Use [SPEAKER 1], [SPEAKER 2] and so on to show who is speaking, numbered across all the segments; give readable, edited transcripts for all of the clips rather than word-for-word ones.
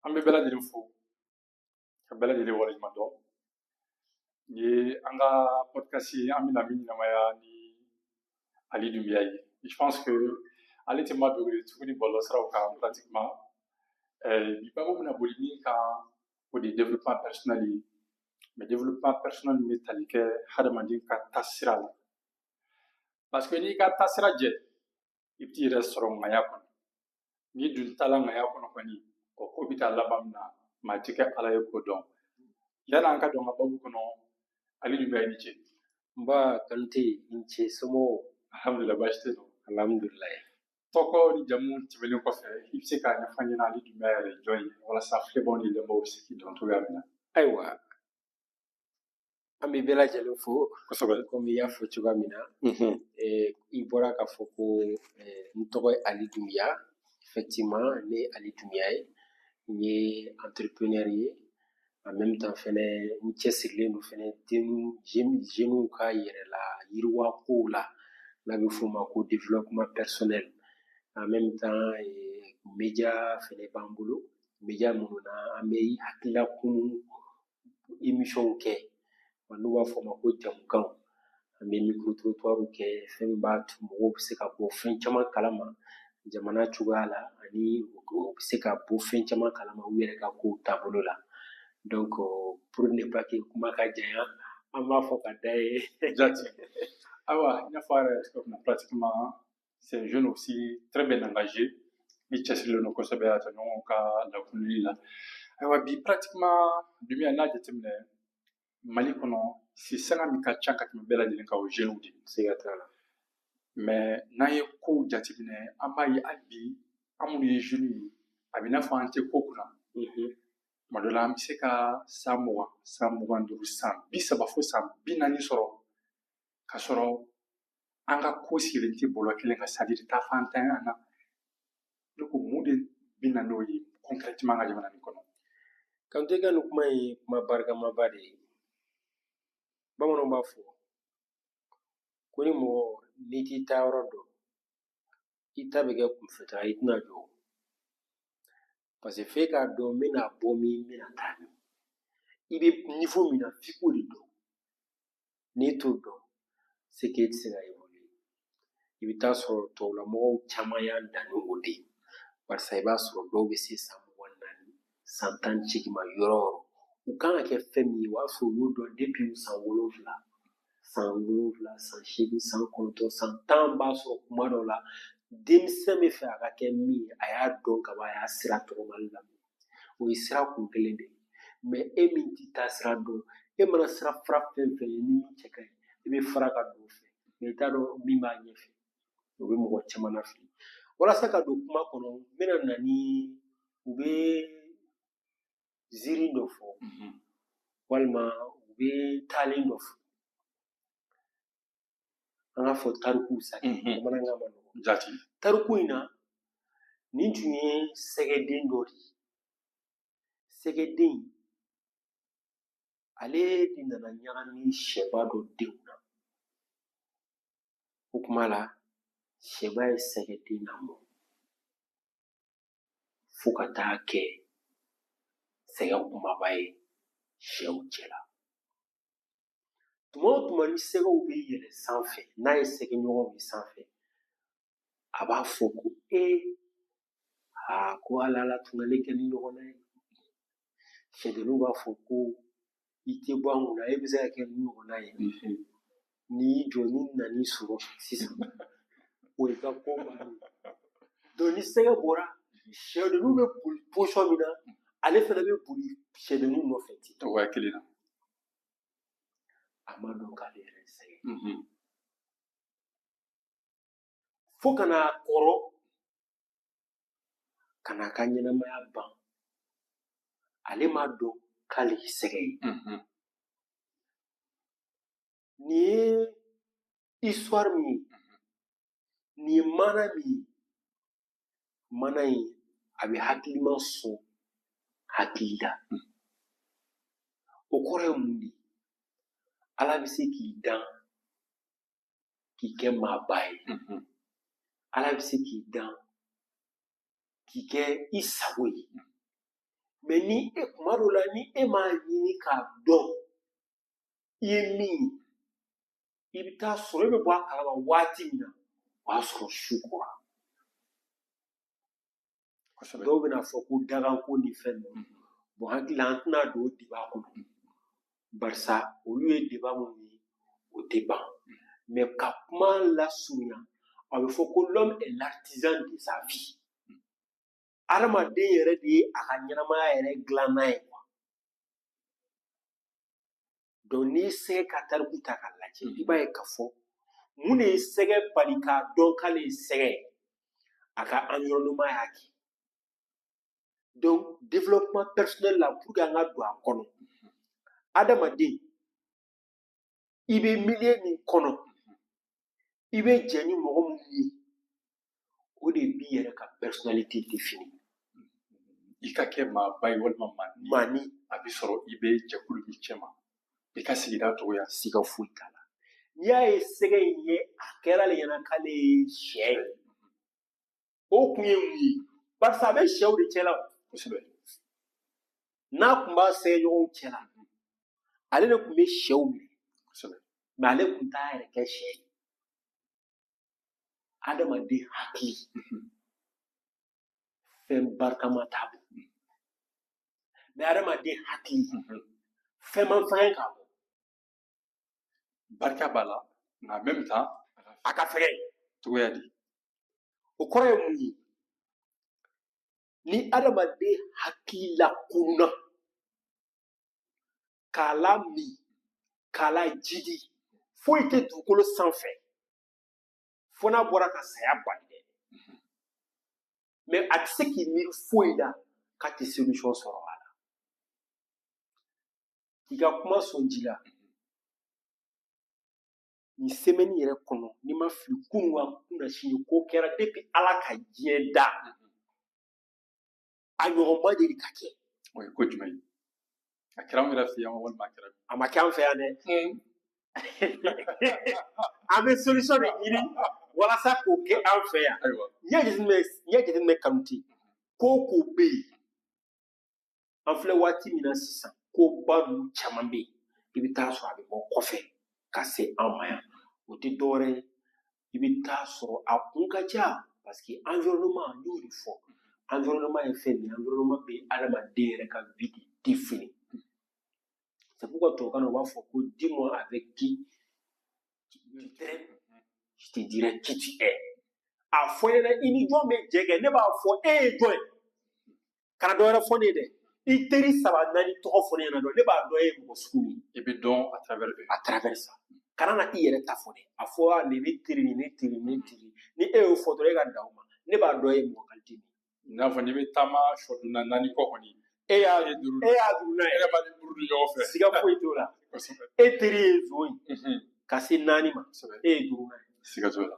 [SPEAKER 1] An bɛ bɛɛ lajɛlen fo ka bɛɛ lajɛlen waleɲuman dɔn. Nin ye an ka podcast ye, an bɛna min ɲɛnamaya ni Ali Doumbia ye. Je pense que ale tɛ ma dogo tuguni bɔlɔlɔsiraw kan pratiquement. Bi babu bɛna boli min kan, o de ye développement personnel ye. Mais développement personnel bɛ tali kɛ hadamaden ka taasira la. Parce que n'i ka taasira jɛ, i bɛ t'i yɛrɛ sɔrɔ ŋaya kɔnɔ. N'i dun taala ŋaya kɔnɔ kɔni, o ko bɛ taa laban min na, maa ti kɛ Ala ye k'o dɔn. Yanni an ka don an ka babu kɔnɔ, Ali Doumbia, i ni ce.
[SPEAKER 2] Nba Kanute, i ni ce. Somɔgɔw?
[SPEAKER 1] Alhamdulillah, baasi tɛ yen.
[SPEAKER 2] Alhamdulilayi.
[SPEAKER 1] Tɔgɔ ni jamu tɛmɛnen kɔfɛ, i bɛ se k'a ɲɛfɔ an ɲɛna, Ali Doumbia yɛrɛ jɔn ye, walasa filɛbaw ni lamɛnbaaw bɛ se k'i dɔn cogoya min na?
[SPEAKER 2] Ayiwa, an bɛ bɛɛ lajɛlen fo.
[SPEAKER 1] Kosɛbɛ.
[SPEAKER 2] Komi i y'a fɔ cogoya min na, i bɔra k'a fɔ ko n tɔgɔ ye Ali Doumbia. Effectivement, ne ye Ali Doumbia ye, n ye entrepreneur ye. En même temps fɛnɛ, n cɛsirilen don fɛnɛ jeunes ka yɛrɛla yiriwa kow la, n'a bɛ f'o ma ko développement personnel. En même temps, média fɛnɛ b'an bolo, média minnu na an bɛ hakilila kunu émission kɛ, n'u b'a fɔ o ma ko jamukanw. An bɛ micro trottoir kɛ, fɛn min b'a to mɔgɔw bɛ se ka bɔ fɛn caman kalama jamana cogoya la, ani u bɛ se ka bɔ fɛn caman kalama u yɛrɛ ka kow taabolo la. Donc, pour ne pas que kuma ka janya, an b'a fɔ ka da ye.
[SPEAKER 1] Jati. Ayiwa, i n'a fɔ a yɛrɛ cogo min na, pratiquement c'est un jeune aussi très bien engagé, min cɛsirilen don kosɛbɛ a tɔɲɔgɔnw ka lakununi la. Ayiwa, bi pratiquement, Doumbia, n'a jateminɛ Mali kɔnɔ, si sanga min ka ca ka tɛmɛ bɛɛ lajɛlen kan, o ye jeunes de ye.
[SPEAKER 2] Siga t'a la.
[SPEAKER 1] Mais n'an ye kow jateminɛ, an b'a ye hali bi, an minnu ye jeunes ye, a bɛ i n'a fɔ an tɛ ko kunna. Tuma dɔ la, an bɛ se ka san 20, san 25, san 30 fo san 40 sɔrɔ ka sɔrɔ an ka ko sigilen tɛ bɔlɔ kelen kan, c'est à dire taafan tɛ an na. Ne ko, mun de bɛ na n'o ye concrètement an ka jamana nin kɔnɔ?
[SPEAKER 2] Kanute, ka nin kuma ye kuma barikamaba de ye. Bamananw b'a fɔ ko ni mɔgɔ n'i t'i taayɔrɔ dɔn, i ta bɛ kɛ kunfɛtaga, i tɛna jɔ, parce que f'e k'a dɔn n bɛna bɔ min, n bɛna taa min, i bɛ niveau min na, f'i k'o de dɔn. N'i t'o dɔn, c'est que e tɛ se ka évoluer. I bɛ taa sɔrɔ tubabulamɔgɔw caman y'an dan ni o de ye, barisa i b'a sɔrɔ dɔw bɛ se san 24, san 18 ma, yɔrɔ o yɔrɔ u kan ka kɛ fɛn min ye, o b'a sɔrɔ u y'o dɔn depuis san 7, san 7, san 8, san 9, san 10. B'a sɔrɔ kuma dɔw la, denmisɛn bɛ fɛ a ka kɛ min ye, a y'a dɔn ka ban, a y'a sira tɔgɔmali daminɛ. O ye sira kun kelen de ye. Mais e min t'i taa sira dɔn, e mana sira fara fɛn fɛn ye, ni min cɛ ka ɲi, i bɛ fara ka don o fɛ, mais i t'a dɔn min b'a ɲɛfɛ. O bɛ mɔgɔ caman lafili. Walasa ka don kuma kɔnɔ, n bɛna na ni u bɛ ziiri dɔ fɔ, walima u bɛ taalen dɔ fɔ. An k'a fɔ tariku sa, bamanankan ma nɔgɔn.
[SPEAKER 1] Jati.
[SPEAKER 2] Tariku in na, nin tun ye sɛgɛden dɔ de ye. Sɛgɛden ale de nana ɲagami sɛba dɔ denw na. O kuma la, sɛba ye sɛgɛden lamɔ fo ka taa kɛ sɛgɛ kumaba ye sɛw cɛla. Tuma o tuma ni sɛgɛw bɛ yɛlɛ sanfɛ, n'a ye sɛgɛ ɲɔgɔnw ye sanfɛ, a b'a fɔ ko ee, aa, ko ala ala tun ka ne kɛ ni ɲɔgɔnna ye. Sɛdenninw b'a fɔ ko i tɛ bɔ an kunna, e bɛ se ka kɛ ni ɲɔgɔnna ye. N'i y'i jɔ, ni nan'i sɔrɔ sisan, o y'i ka ko bannen ye. Donc ni sɛgɛ bɔra, sɛdenninw bɛ boli position min na, ale fana bɛ boli sɛdenninw nɔfɛ ten.
[SPEAKER 1] Cogoya kelen na.
[SPEAKER 2] A ma dɔn k'ale yɛrɛ ye sɛgɛ. Fo ka n'a kɔrɔ, ka n'a ka ɲɛnamaya ban, ale m'a dɔn k'ale ye sɛgɛ ye. Nin ye histoire min ye, nin ye maana min ye, maana in a bɛ hakilima sɔn hakili la. O kɔrɔ ye mun de ye? Ala bɛ se k'i dan k'i kɛ maaba ye. Ala bɛ se k'i dan k'i kɛ i sago ye. Mais ni e kuma dɔ la, ni e m'a ɲini k'a dɔn i ye min ye, i bɛ taa sɔrɔ e bɛ bɔ a kalama waati min na, o y'a sɔrɔ su kora. Dɔw bɛna fɔ ko daganko ni fɛn ninnu. Bon, hakili la an tɛna don o débat kɔnɔ, barisa olu ye débat minnu ye, o tɛ ban. Mais ka kuma lasurunya, a bɛ fɔ ko l'homme est l'artisan de sa vie. Adamaden yɛrɛ de ye a ka ɲɛnamaya yɛrɛ dilanna ye quoi. Donc n'i ye sɛgɛ ka tariku ta k'a lajɛ, i b'a ye k'a fɔ mun de ye sɛgɛ bali k'a dɔn k'ale ye sɛgɛ ye? A ka environnement y'a kɛ. Donc développement personnel la, pour que an ka don a kɔnɔ, adamaden, i bɛ milieu min kɔnɔ, i bɛ jɛ ni mɔgɔ minnu ye, o de b'i yɛrɛ ka personnalité définir.
[SPEAKER 1] I ka kɛ maaba ye walima maani,
[SPEAKER 2] maani,
[SPEAKER 1] a bɛ sɔrɔ i bɛ jɛkulu min cɛma, i ka sigida cogoya.
[SPEAKER 2] Siga foyi t'a la. N'i y'a ye sɛgɛ in ye, a kɛra ale ɲɛna k'ale ye sɛ ye, o kun ye mun ye? Barisa a bɛ sɛw de cɛla o. N'a kun b'a sɛgɛ ɲɔgɔnw cɛla, ale de kun bɛ sɛw minɛ. Mais ale kun t'a yɛrɛ kɛ sɛ ye. Adamaden hakili, fɛn barikama t'a bolo. Mais adamaden hakili, fɛn man fɛgɛn k'a bɔ.
[SPEAKER 1] Barika b'a la, nka en même temps
[SPEAKER 2] a ka fɛgɛn.
[SPEAKER 1] Cogoya di?
[SPEAKER 2] O kɔrɔ ye mun ye? Ni adamaden hakili lakunna, k'a la min, k'a la jidi, foyi tɛ dugukolo sanfɛ fo n'a bɔra ka saya bali dɛ. Mais a tɛ se k'i miiri foyi la k'a tɛ solution sɔrɔ a la. K'i ka kuma sɔn ji la, nin semaine yɛrɛ kɔnɔ, n'i ma fili, kunun wa kunasini, ko kɛra depuis Ala ka diɲɛ da, a ɲɔgɔn ma deli ka kɛ.
[SPEAKER 1] O ye ko jumɛn ye? A kɛra anw yɛrɛ fɛ yan walima a kɛra?
[SPEAKER 2] A ma kɛ an fɛ yan dɛ. An bɛ solution de ɲini walasa k'o kɛ an fɛ yan. N'i y'a jateminɛ, Kanute, ko o ko bɛ yen, an filɛ waati min na sisan, ko ba ninnu caman bɛ yen, i bɛ taa sɔrɔ a bɛ bɔ kɔfɛ ka se an ma yan. O tɛ dɔwɛrɛ ye, i bɛ taa sɔrɔ a kun ka ca, parce que environnement, n y'o de fɔ, environnement ye fɛn min ye, environnement bɛ adamaden yɛrɛ ka vie de définir. C'est pourquoi tubabukan na u b'a fɔ ko dis-moi avec qui tu traînes, je te dirai qui tu es. A fɔ ɲɛna i ni jɔn bɛ jɛ kɛ, ne b'a fɔ e ye jɔn ye. Kana dɔ wɛrɛ fɔ ne ye dɛ, i teri saba naani tɔgɔ fɔ ne ɲɛna dɔrɔn, ne b'a dɔn e ye mɔgɔ sugu min ye.
[SPEAKER 1] I bɛ dɔn à travers eux.
[SPEAKER 2] À travers ça. Kana na i yɛrɛ ta fɔ dɛ, a fɔ a nin ne teri, nin ne teri, nin ne teri. Ni e y'o fɔ dɔrɔn, e ka dan o ma, ne b'a dɔn e ye mɔgɔ qualité min ye.
[SPEAKER 1] I n'a fɔ n'i bɛ taama sɔdonna naani kɔ kɔni,
[SPEAKER 2] e y'a
[SPEAKER 1] e duuru,
[SPEAKER 2] e y'a duurunan
[SPEAKER 1] e
[SPEAKER 2] ye.
[SPEAKER 1] yɛrɛ b'a ni duuru di ɲɔgɔn fɛ.
[SPEAKER 2] Siga foyi t'o la. E teri ye zon ye ka se naani ma, e ye duurunan ye.
[SPEAKER 1] Siga t'o la.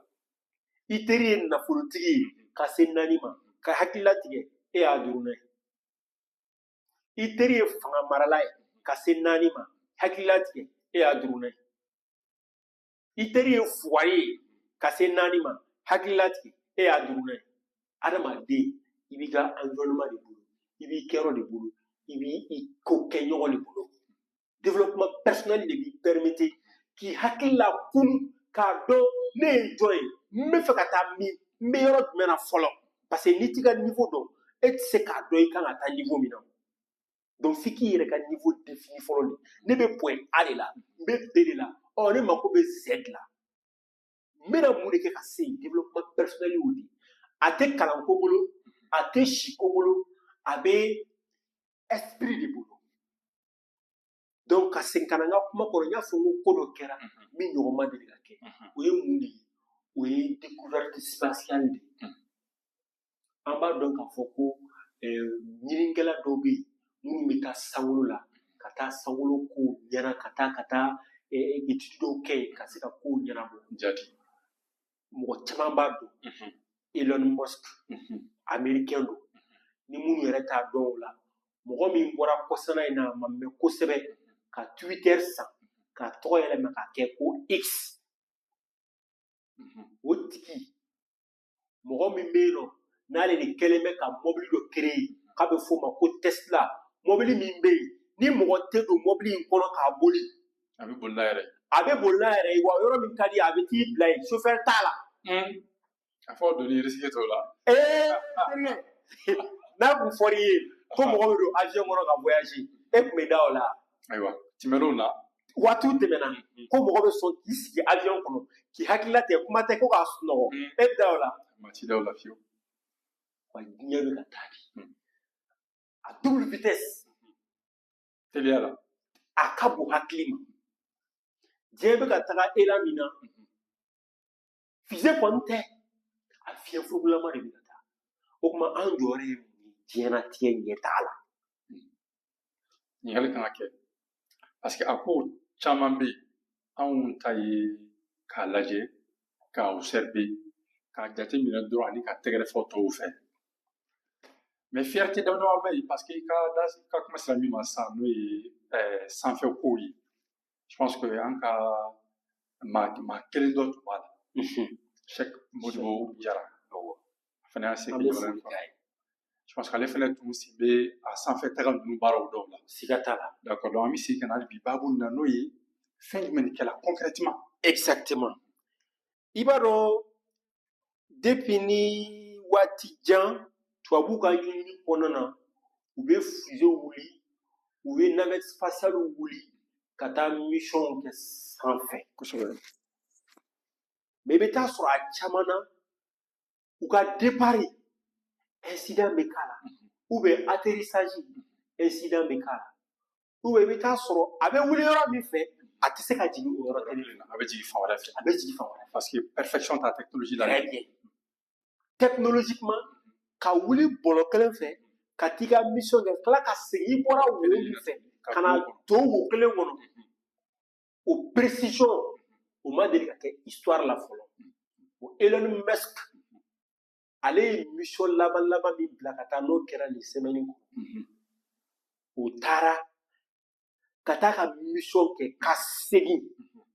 [SPEAKER 2] I teri ye nafolotigi ye ka se naani ma, ka hakilila tigɛ, e y'a duurunan ye. I teri ye fanga marala ye ka se naani ma, hakilila tigɛ, e y'a duurunan ye. I teri ye fugari ye ka se naani ma, hakilila tigɛ, e y'a duurunan ye. Adamaden, i b'i ka environnement de bolo, i b'i kɛyɔrɔ de bolo, i b'i ko kɛ ɲɔgɔn de bolo. Développement personnel de b'i permettre k'i hakili lakunu, k'a dɔn ne ye jɔn ye, n bɛ fɛ ka taa min, n bɛ yɔrɔ jumɛn na fɔlɔ. Parce que n'i t'i ka niveau dɔn, e tɛ se k'a dɔn i kan ka taa niveau min na. Donc f'i k'i yɛrɛ ka niveau défini fɔlɔ de. Ne bɛ point A de la, n bɛ B de la, ɔ ne mako bɛ Z la, n bɛna mun de kɛ ka se yen? Développement personnel y'o de ye. A tɛ kalanko bolo, a tɛ siko bolo, a bɛ esprit de bolo. Donc ka segin ka na n ka kuma kɔrɔ, n y'a fɔ n ko ko dɔ kɛra min ɲɔgɔn ma deli ka kɛ. O ye mun de ye? O ye découverte spatiale de ye. An b'a dɔn k'a fɔ ko ɲininikɛla dɔw bɛ yen minnu bɛ taa sankolo la, ka taa sankolo kow ɲɛna, ka taa étude dɔw kɛ yen ka se ka kow ɲɛnabɔ. Mɔgɔ caman b'a dɔn, Elon Musk, américain don. Ni minnu yɛrɛ t'a dɔn o la, mɔgɔ min bɔra kɔsana in na, a ma mɛn kosɛbɛ, ka Twitter san, k'a tɔgɔ yɛlɛma k'a kɛ ko X, o tigi, mɔgɔ min bɛ yen nɔ n'ale de kɛlen bɛ ka mobili dɔ créer k'a bɛ f'o ma ko Tesla.
[SPEAKER 3] Mobili min bɛ yen, ni mɔgɔ tɛ don mobili in kɔnɔ k'a boli,
[SPEAKER 1] a bɛ boli n'a yɛrɛ ye.
[SPEAKER 3] A bɛ boli n'a yɛrɛ ye, wa yɔrɔ min ka di, a bɛ t'i bila yen, chauffeur t'a la.
[SPEAKER 1] A fɔ donni risque t'o la.
[SPEAKER 3] Ee, terikɛ, n'a kun fɔr'i ye ko mɔgɔ bɛ don avion kɔnɔ ka voyager, e tun bɛ da o la?
[SPEAKER 1] Ayiwa, tɛmɛn'o na.
[SPEAKER 3] Waatiw tɛmɛna ko mɔgɔ bɛ sɔn k'i sigi avion kɔnɔ k'i hakili latigɛ, kuma tɛ ko k'a sunɔgɔ, e bɛ da o la?
[SPEAKER 1] Maa ti da o la fiyewu.
[SPEAKER 3] Wa diɲɛ bɛ ka taa bi à double vitesse.
[SPEAKER 1] Teliya la.
[SPEAKER 3] A ka bon hakili ma. Diɲɛ bɛ ka taga élan min na, fusée kɔni tɛ, a fiɲɛ furugulama de bɛ ka taa. O tuma, an jɔyɔrɔ ye mun ye diɲɛlatigɛ ɲɛtaga la?
[SPEAKER 1] Ɲininkali kan ka kɛ, parce que a ko caman bɛ yen, anw ta ye k'a lajɛ, k'a observer, k'a jate minɛ dɔrɔn ani ka tɛgɛrɛ fɔ tɔw fɛ. Mais fierté dama dama bɛ yen, parce que i ka da, i ka kuma sera min ma sisan, n'o ye sanfɛ kow ye. Je pense que an ka maa kelen dɔ tun b'a la, Cheick Modibo Diarra. A fana y'a se
[SPEAKER 3] An
[SPEAKER 1] kɛ
[SPEAKER 3] bɛ
[SPEAKER 1] jamana in
[SPEAKER 3] foli
[SPEAKER 1] kɔnɔ.
[SPEAKER 3] k'a ye.
[SPEAKER 1] Je pense qu'ale fana tun sen bɛ a sanfɛ taga ninnu baaraw dɔw la.
[SPEAKER 2] Siga t'a la.
[SPEAKER 1] D'accord, donc an bɛ segin ka na hali bi baabu nin na, n'o ye fɛn jumɛn de kɛla concrètement?
[SPEAKER 2] Exactement. I b'a dɔn, depuis ni waati jan, tubabuw ka ɲinini kɔnɔna na, u bɛ fusée wuli, u bɛ navette spatiale wuli ka taa mission kɛ sanfɛ. Mais i bɛ taa sɔrɔ a caman na, u ka départ, incident bɛ k'a la, ou bien atterrissage, incident bɛ k'a la, ou bien i bɛ taa sɔrɔ a bɛ wuli yɔrɔ min fɛ, a tɛ se ka jigin o yɔrɔ kelen.
[SPEAKER 1] A bɛ jigin fan wɛrɛ fɛ.
[SPEAKER 3] A bɛ jigin fan wɛrɛ.
[SPEAKER 1] Parce que perfection ta technologie la.
[SPEAKER 3] Très bien. Technologiquement, ka wuli bɔlɔ kelen fɛ ka t'i ka mission kɛ, tila ka segin i bɔra wo min fɛ ka na don wo kelen kɔnɔ, o précision, o ma deli ka kɛ histoire la fɔlɔ. O Elon Musk, ale ye mission laban laban min bila ka taa, n'o kɛra nin semaine kɔnɔ, o taara ka taa ka mission kɛ ka segin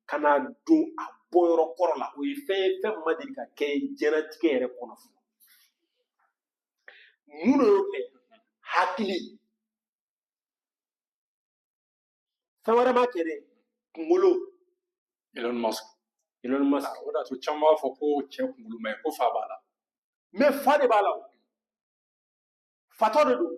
[SPEAKER 3] ka na don a bɔyɔrɔ kɔrɔ la. O ye fɛn ye, fɛn min ma deli ka kɛ diɲɛlatigɛ yɛrɛ kɔnɔ fɔlɔ. Mun de y'o kɛ? Hakili. Fɛn wɛrɛ ma kɛ dɛ, kunkolo.
[SPEAKER 1] Elon Musk.
[SPEAKER 2] Elon Musk.
[SPEAKER 1] O de y'a to caman b'a fɔ ko cɛ kunkolo ma ɲi, ko fa b'a la.
[SPEAKER 3] Mais fa de b'a la, o fatɔ de don.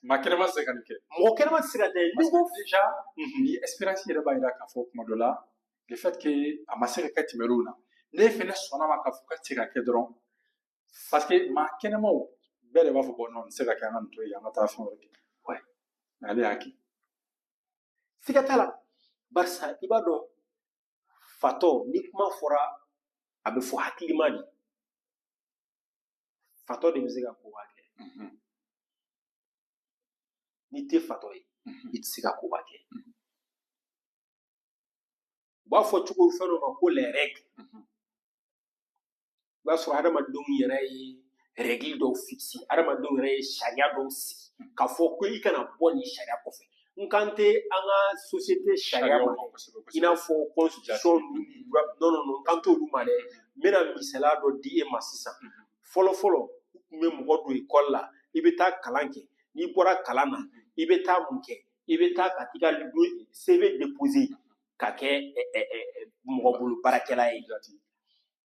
[SPEAKER 1] Maa kɛnɛma tɛ se ka nin kɛ.
[SPEAKER 3] Mɔgɔ kɛnɛma tɛ se ka kɛ.
[SPEAKER 1] Parce que déjà ni expérience yɛrɛ b'a jira k'a fɔ kuma dɔ la, le fait que a ma se ka kɛ tɛmɛnenw na, ne fɛnɛ sɔnna ma k'a fɔ k'a tɛ se ka kɛ dɔrɔn, parce que maa kɛnɛmaw bɛɛ de b'a fɔ bon, non, nin tɛ se ka kɛ, an ka nin to yen, an ka taa fɛn wɛrɛ kɛ. Mais ale y'a kɛ.
[SPEAKER 3] Siga t'a la, barisa i b'a dɔn, fatɔ ni kuma fɔra, a bɛ fɔ hakilima de. Fatɔ de bɛ se ka koba kɛ. N'i tɛ fatɔ ye, i tɛ se ka koba kɛ. U b'a fɔ cogo fɛn dɔ ma ko les règles. I b'a sɔrɔ adamadenw yɛrɛ ye règle dɔw fixer, adamadenw yɛrɛ ye sariya dɔw sigi k'a fɔ ko i kana bɔ nin sariya kɔfɛ. N kan tɛ an ka société sariya ma, i n'a fɔ constitution ninnu ni droit. Non, non, non, n kan t'olu ma dɛ. N bɛna misaliya dɔ di e ma sisan. Fɔlɔ fɔlɔ, u tun bɛ mɔgɔ don école la, i bɛ taa kalan kɛ. N'i bɔra kalan na, i bɛ taa mun kɛ? I bɛ taa ka t'i ka CV déposer ka kɛ mɔgɔ bolo baarakɛla ye.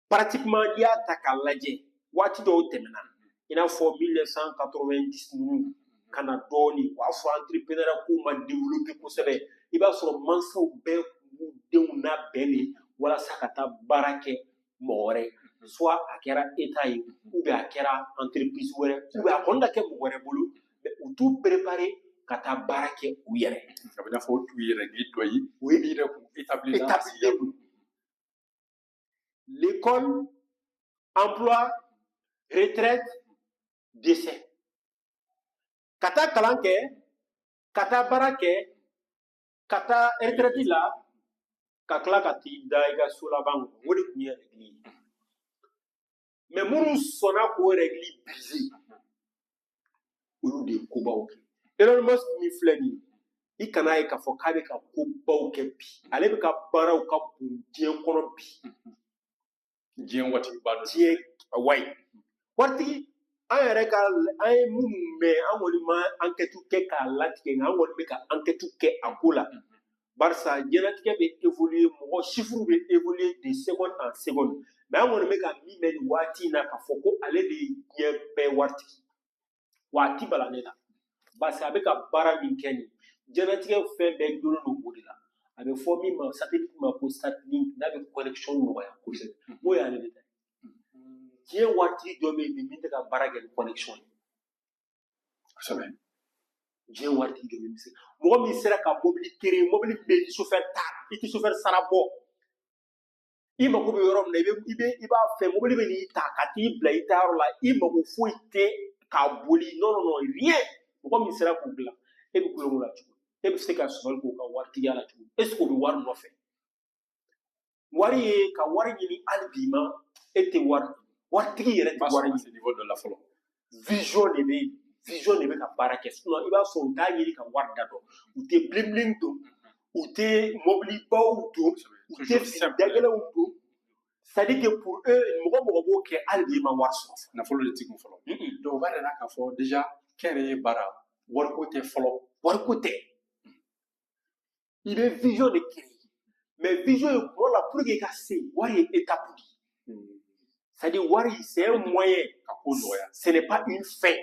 [SPEAKER 3] Pratiquement, n'i y'a ta k'a lajɛ, waati dɔw tɛmɛna, i n'a fɔ 1990 ninnu ka na dɔɔnin, o y'a sɔrɔ entrepreneur ko ma développé kosɛbɛ. I b'a sɔrɔ mansaw bɛɛ b'u denw labɛn de walasa ka taa baara kɛ mɔgɔ wɛrɛ, soit a kɛra état ye, ou bien a kɛra entreprise wɛrɛ, ou bien a kɔni ka kɛ mɔgɔ wɛrɛ bolo, mais u t'u préparer ka taa baara kɛ u yɛrɛ.
[SPEAKER 1] A bɛ n'a fɔ o t'u yɛrɛ ni dɔ ye.
[SPEAKER 3] O ye
[SPEAKER 1] min yɛrɛ kun établi.
[SPEAKER 3] Établi don. L'école, emploi, retraite, décès. Ka taa kalan kɛ, ka taa baara kɛ, ka taa retraite la, ka tila ka t'i da i ka so laban kɔnɔ. O de tun ye règle ye. Mais minnu sɔnna k'o règle briser, olu de ye kobaw kɛ. Elon Musk min filɛ nin ye, i kana ye k'a fɔ k'a bɛ ka kobaw kɛ bi. Ale bɛ ka baaraw ka bon diɲɛ kɔnɔ bi.
[SPEAKER 1] Diɲɛ waatiba dɔ.
[SPEAKER 3] Diɲɛ wayi. Waritigi, An yɛrɛ ka an ye minnu mɛn, an kɔni ma enquête kɛ k'a latigɛ, nka an kɔni bɛ ka enquête kɛ a ko la. Barisa diɲɛlatigɛ bɛ évoluer, mɔgɔ chiffres bɛ évoluer de seconde en seconde. Mais an kɔni bɛ ka min mɛn nin waati in na, k'a fɔ ko ale de ye diɲɛ bɛɛ waritigi. Wa a ti bala ne la, parce que a bɛ ka baara min kɛ nin, diɲɛlatigɛ fɛn bɛɛ gulonnen don o de la. A bɛ fɔ min ma satellite ma ko Starlink, n'a bɛ connexion nɔgɔya kosɛbɛ, n'o y'ale de ta ye. Diɲɛ waritigi dɔ bɛ yen bi min tɛ ka baara kɛ ni connexion ye?
[SPEAKER 1] Kosɛbɛ.
[SPEAKER 3] Diɲɛ waritigi dɔ bɛ yen, mɔgɔ min sera ka mobili créer, mobili bɛ yen ni chauffeur t'a la, i tɛ chauffeur sara bɔ, i mako bɛ yɔrɔ min na, i b'a fɛ mobili bɛ n'i ta ka t'i bila i taayɔrɔ la, i mako foyi tɛ k'a boli. Non, non, non, rien. Mɔgɔ min sera k'o dilan, e bɛ kulonkɛ la cogo di? E bɛ se ka sɔsɔli k'o ka waritigiya la cogo di? Est ce que o bɛ wari nɔfɛ? Wari ye ka wari ɲini, hali bi ma e tɛ wari, waritigi yɛrɛ tɛ wari ɲini.
[SPEAKER 1] Niveau dɔ la fɔlɔ.
[SPEAKER 3] Vision de bɛ yen, vision de bɛ ka baara kɛ. Sinon i b'a sɔrɔ u t'a ɲini ka wari da dɔn, u tɛ bling bling don, u tɛ mobilibaw don, u tɛ fini dagɛlɛnw don. C'est à dire que pour eux, mɔgɔ mɔgɔ b'o kɛ, hali bi i ma wari sɔrɔ.
[SPEAKER 1] Nafolo de t'i kun fɔlɔ. Donc o b'a yira k'a fɔ déjà kɛnyɛrɛye baara, wariko tɛ fɔlɔ.
[SPEAKER 3] Wariko tɛ. I bɛ vision de créer, mais vision ye kuma la, pour que i ka se, wari ye étape de ye. C'est à dire wari, c'est un moyen.
[SPEAKER 1] Ka ko nɔgɔya.
[SPEAKER 3] Ce n'est pas une fin.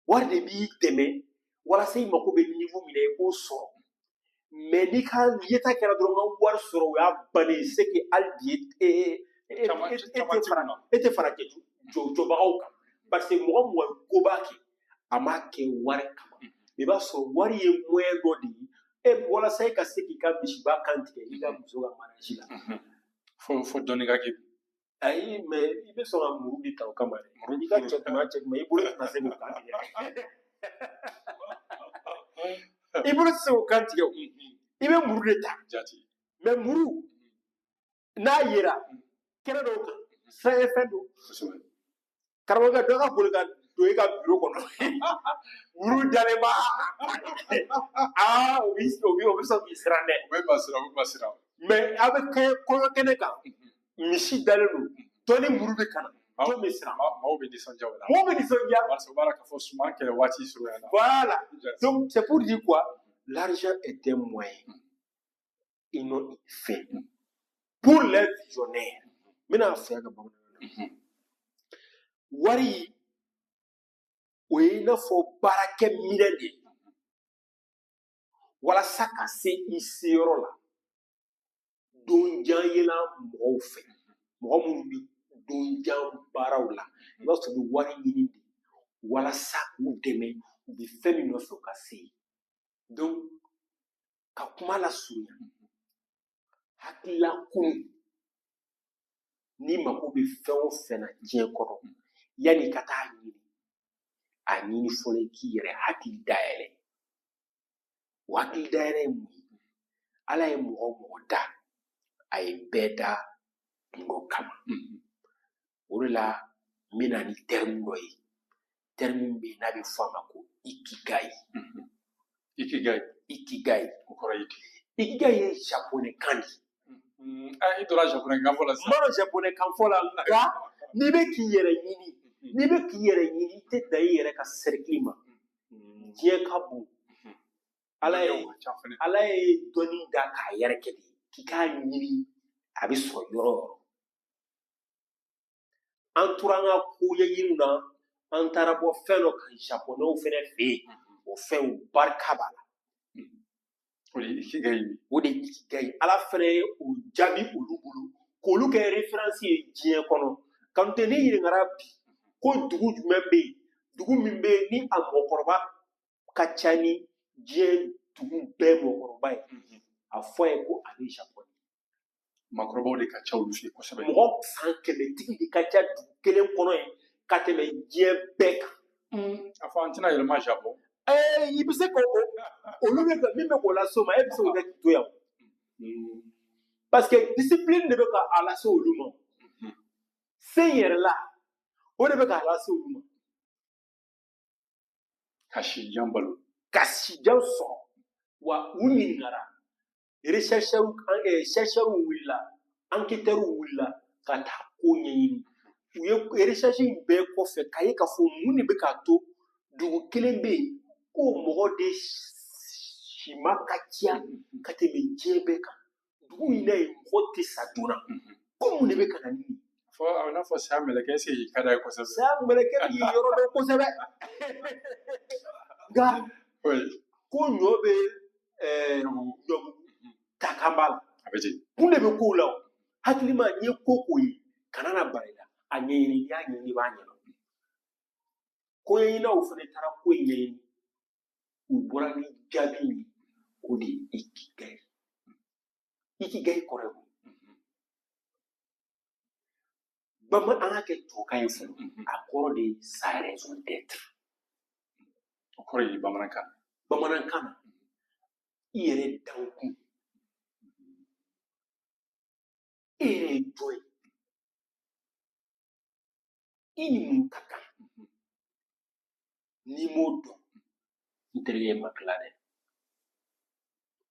[SPEAKER 3] Wari de b'i dɛmɛ walasa i mako bɛ niveau min na, i k'o sɔrɔ. Mais n'i ka yeta kɛra dɔrɔn ka wari sɔrɔ, o y'a bannen ye. C'est que hali bi e tɛ fara jɔbagaw kan, parce que mɔgɔ mɔgɔ ye koba kɛ, a m'a kɛ wari kama. I b'a sɔrɔ wari ye moyen dɔ de ye e walasa e ka se k'i ka misiba kan tigɛ i ka muso ka mariage la.
[SPEAKER 1] Fo dɔɔni ka kɛ.
[SPEAKER 3] Ayi, mais i bɛ sɔn ka muru de ta o kama dɛ. I ka cɛ kuma cɛ kuma, i bolo tɛna se k'o kan tigɛ. I bolo tɛ se k'o kan tigɛ o. I bɛ muru de ta.
[SPEAKER 1] Jati.
[SPEAKER 3] Mais muru n'a yera kɛnɛ dɔw kan, siran fɛn don. Karamɔgɔkɛ dɔ ka boli ka don i ka biro kɔnɔ, muru dalen b'a, aa, o bɛ sɔn k'i siran dɛ.
[SPEAKER 1] O bɛ ma siran, o bɛ ma siran.
[SPEAKER 3] Mais a bɛ kɛ kɔɲɔ kɛnɛ kan, misi dalen don, dɔ ni muru bɛ ka na, jɔn bɛ siran?
[SPEAKER 1] Maaw bɛ nisɔndiya o la.
[SPEAKER 3] Mɔgɔw bɛ nisɔndiya.
[SPEAKER 1] Parce que o b'a la k'a fɔ suman kɛlɛ waati surunyana.
[SPEAKER 3] Voilà. Donc c'est pour dire quoi? L'argent est un moyen et non une fin. Pour les visionnaires, n bɛna fɛ ka bamanankan na. Wari, o ye i n'a fɔ baarakɛ minɛn de ye walasa ka se i seyɔrɔ la. Donjan yela mɔgɔw fɛ, mɔgɔ minnu bɛ donjan baaraw la, i b'a sɔrɔ u bɛ wari ɲini de walasa k'u dɛmɛ, u bɛ fɛn min nɔfɛ u ka se yen. Donc ka kuma lasurunya, hakilila kunun, n'i mako bɛ fɛn o fɛn na diɲɛ kɔnɔ, yanni i ka taa ɲini, a ɲini fɔlɔ i k'i yɛrɛ hakili dayɛlɛ. O hakili dayɛlɛ ye mun ye? Ala ye mɔgɔ o mɔgɔ da, a ye bɛɛ da kun dɔ kama. O de la n bɛ na ni terme dɔ ye, terme min bɛ yen n'a bɛ fɔ a ma ko ikigai.
[SPEAKER 1] Ikigai.
[SPEAKER 3] Ikigai.
[SPEAKER 1] O kɔrɔ ye di?
[SPEAKER 3] Ikigai ye japonais kan de ye.
[SPEAKER 1] I donna japonais kan fɔ la sisan.
[SPEAKER 3] N b'a dɔn japonais kan fɔ la, nka n'i bɛ k'i yɛrɛ ɲini, n'i bɛ k'i yɛrɛ ɲini, i tɛ dan i yɛrɛ ka cercle ma. Diɲɛ ka bon. Ala ye dɔnni da k'a yɛrɛ kɛ de, k'i k'a ɲini, a bɛ sɔrɔ yɔrɔ o yɔrɔ. An tora an ka ko ɲɛɲiniw na, an taara bɔ fɛn dɔ kan japonɛw fɛnɛ fɛ yen, o fɛnw barika b'a la.
[SPEAKER 1] O de ye ikigai ye.
[SPEAKER 3] O de ye ikigai ye. Ala fɛnɛ ye o jaabi olu bolo k'olu kɛ référence ye diɲɛ kɔnɔ. Kanute, n'i ɲininkara bi ko dugu jumɛn bɛ yen, dugu min bɛ yen ni a mɔgɔkɔrɔba ka ca ni diɲɛ dugu bɛɛ mɔgɔkɔrɔba ye, a fɔ a ye ko a bɛ Japon.
[SPEAKER 1] Maakɔrɔbaw de ka ca olu fɛ yen kosɛbɛ.
[SPEAKER 3] Mɔgɔ san 100 tigi de ka ca dugu kelen kɔnɔ yen ka tɛmɛ diɲɛ bɛɛ kan.
[SPEAKER 1] A fɔ an tɛna yɛlɛma Japon.
[SPEAKER 3] I bɛ se k'o olu bɛ ka min bɛ k'o lase o ma, e bɛ se k'o kɛ k'i to yan. Parce que discipline de bɛ ka a lase olu ma. Se yɛrɛ la, o de bɛ k'a lase olu ma.
[SPEAKER 1] Ka si jan balo.
[SPEAKER 3] Ka si jan sɔrɔ. Wa u ɲininkara, chercheurs wulila, enquêteurs wulila ka taa ko ɲɛɲini. U ye recherche in bɛɛ kɔfɛ k'a ye k'a fɔ mun de bɛ k'a to dugu kelen bɛ yen ko mɔgɔ de sima ka ca ka tɛmɛ diɲɛ bɛɛ kan. Dugu in na yen mɔgɔ tɛ sa joona. Ko mun de bɛ ka na ni nin ye?
[SPEAKER 1] Fɔ a bɛ n'a fɔ saya mɛlɛkɛ, est-ce que ka d'a ye kosɛbɛ?
[SPEAKER 3] Saya mɛlɛkɛ b'i yɔrɔ dɔn kosɛbɛ. Nka ko ɲɔ bɛ ɲɔbugu takan b'a la.
[SPEAKER 1] A bɛ ten.
[SPEAKER 3] Kun de bɛ kow la o. Hakilima n'i ye ko ko ye, kana na bala i la. A ɲɛɲini, n'i y'a ɲɛɲini i b'a ɲɛdɔn. Ko ɲɛɲininaw fana taara ko in ɲɛɲini. U bɔra ni jaabi min ye, o de ye ikigai. Ikigai kɔrɔ ye mun ye? Bamanan, an ka kɛ tubabukan ye fɔlɔ. A kɔrɔ de ye sa raison d'être.
[SPEAKER 1] O kɔrɔ ye bamanankan na.
[SPEAKER 3] Bamanankan na, i yɛrɛ dankun. E yɛrɛ ye jɔn ye? I ni mun ka kan? N'i m'o dɔn, n terikɛ ma tila dɛ.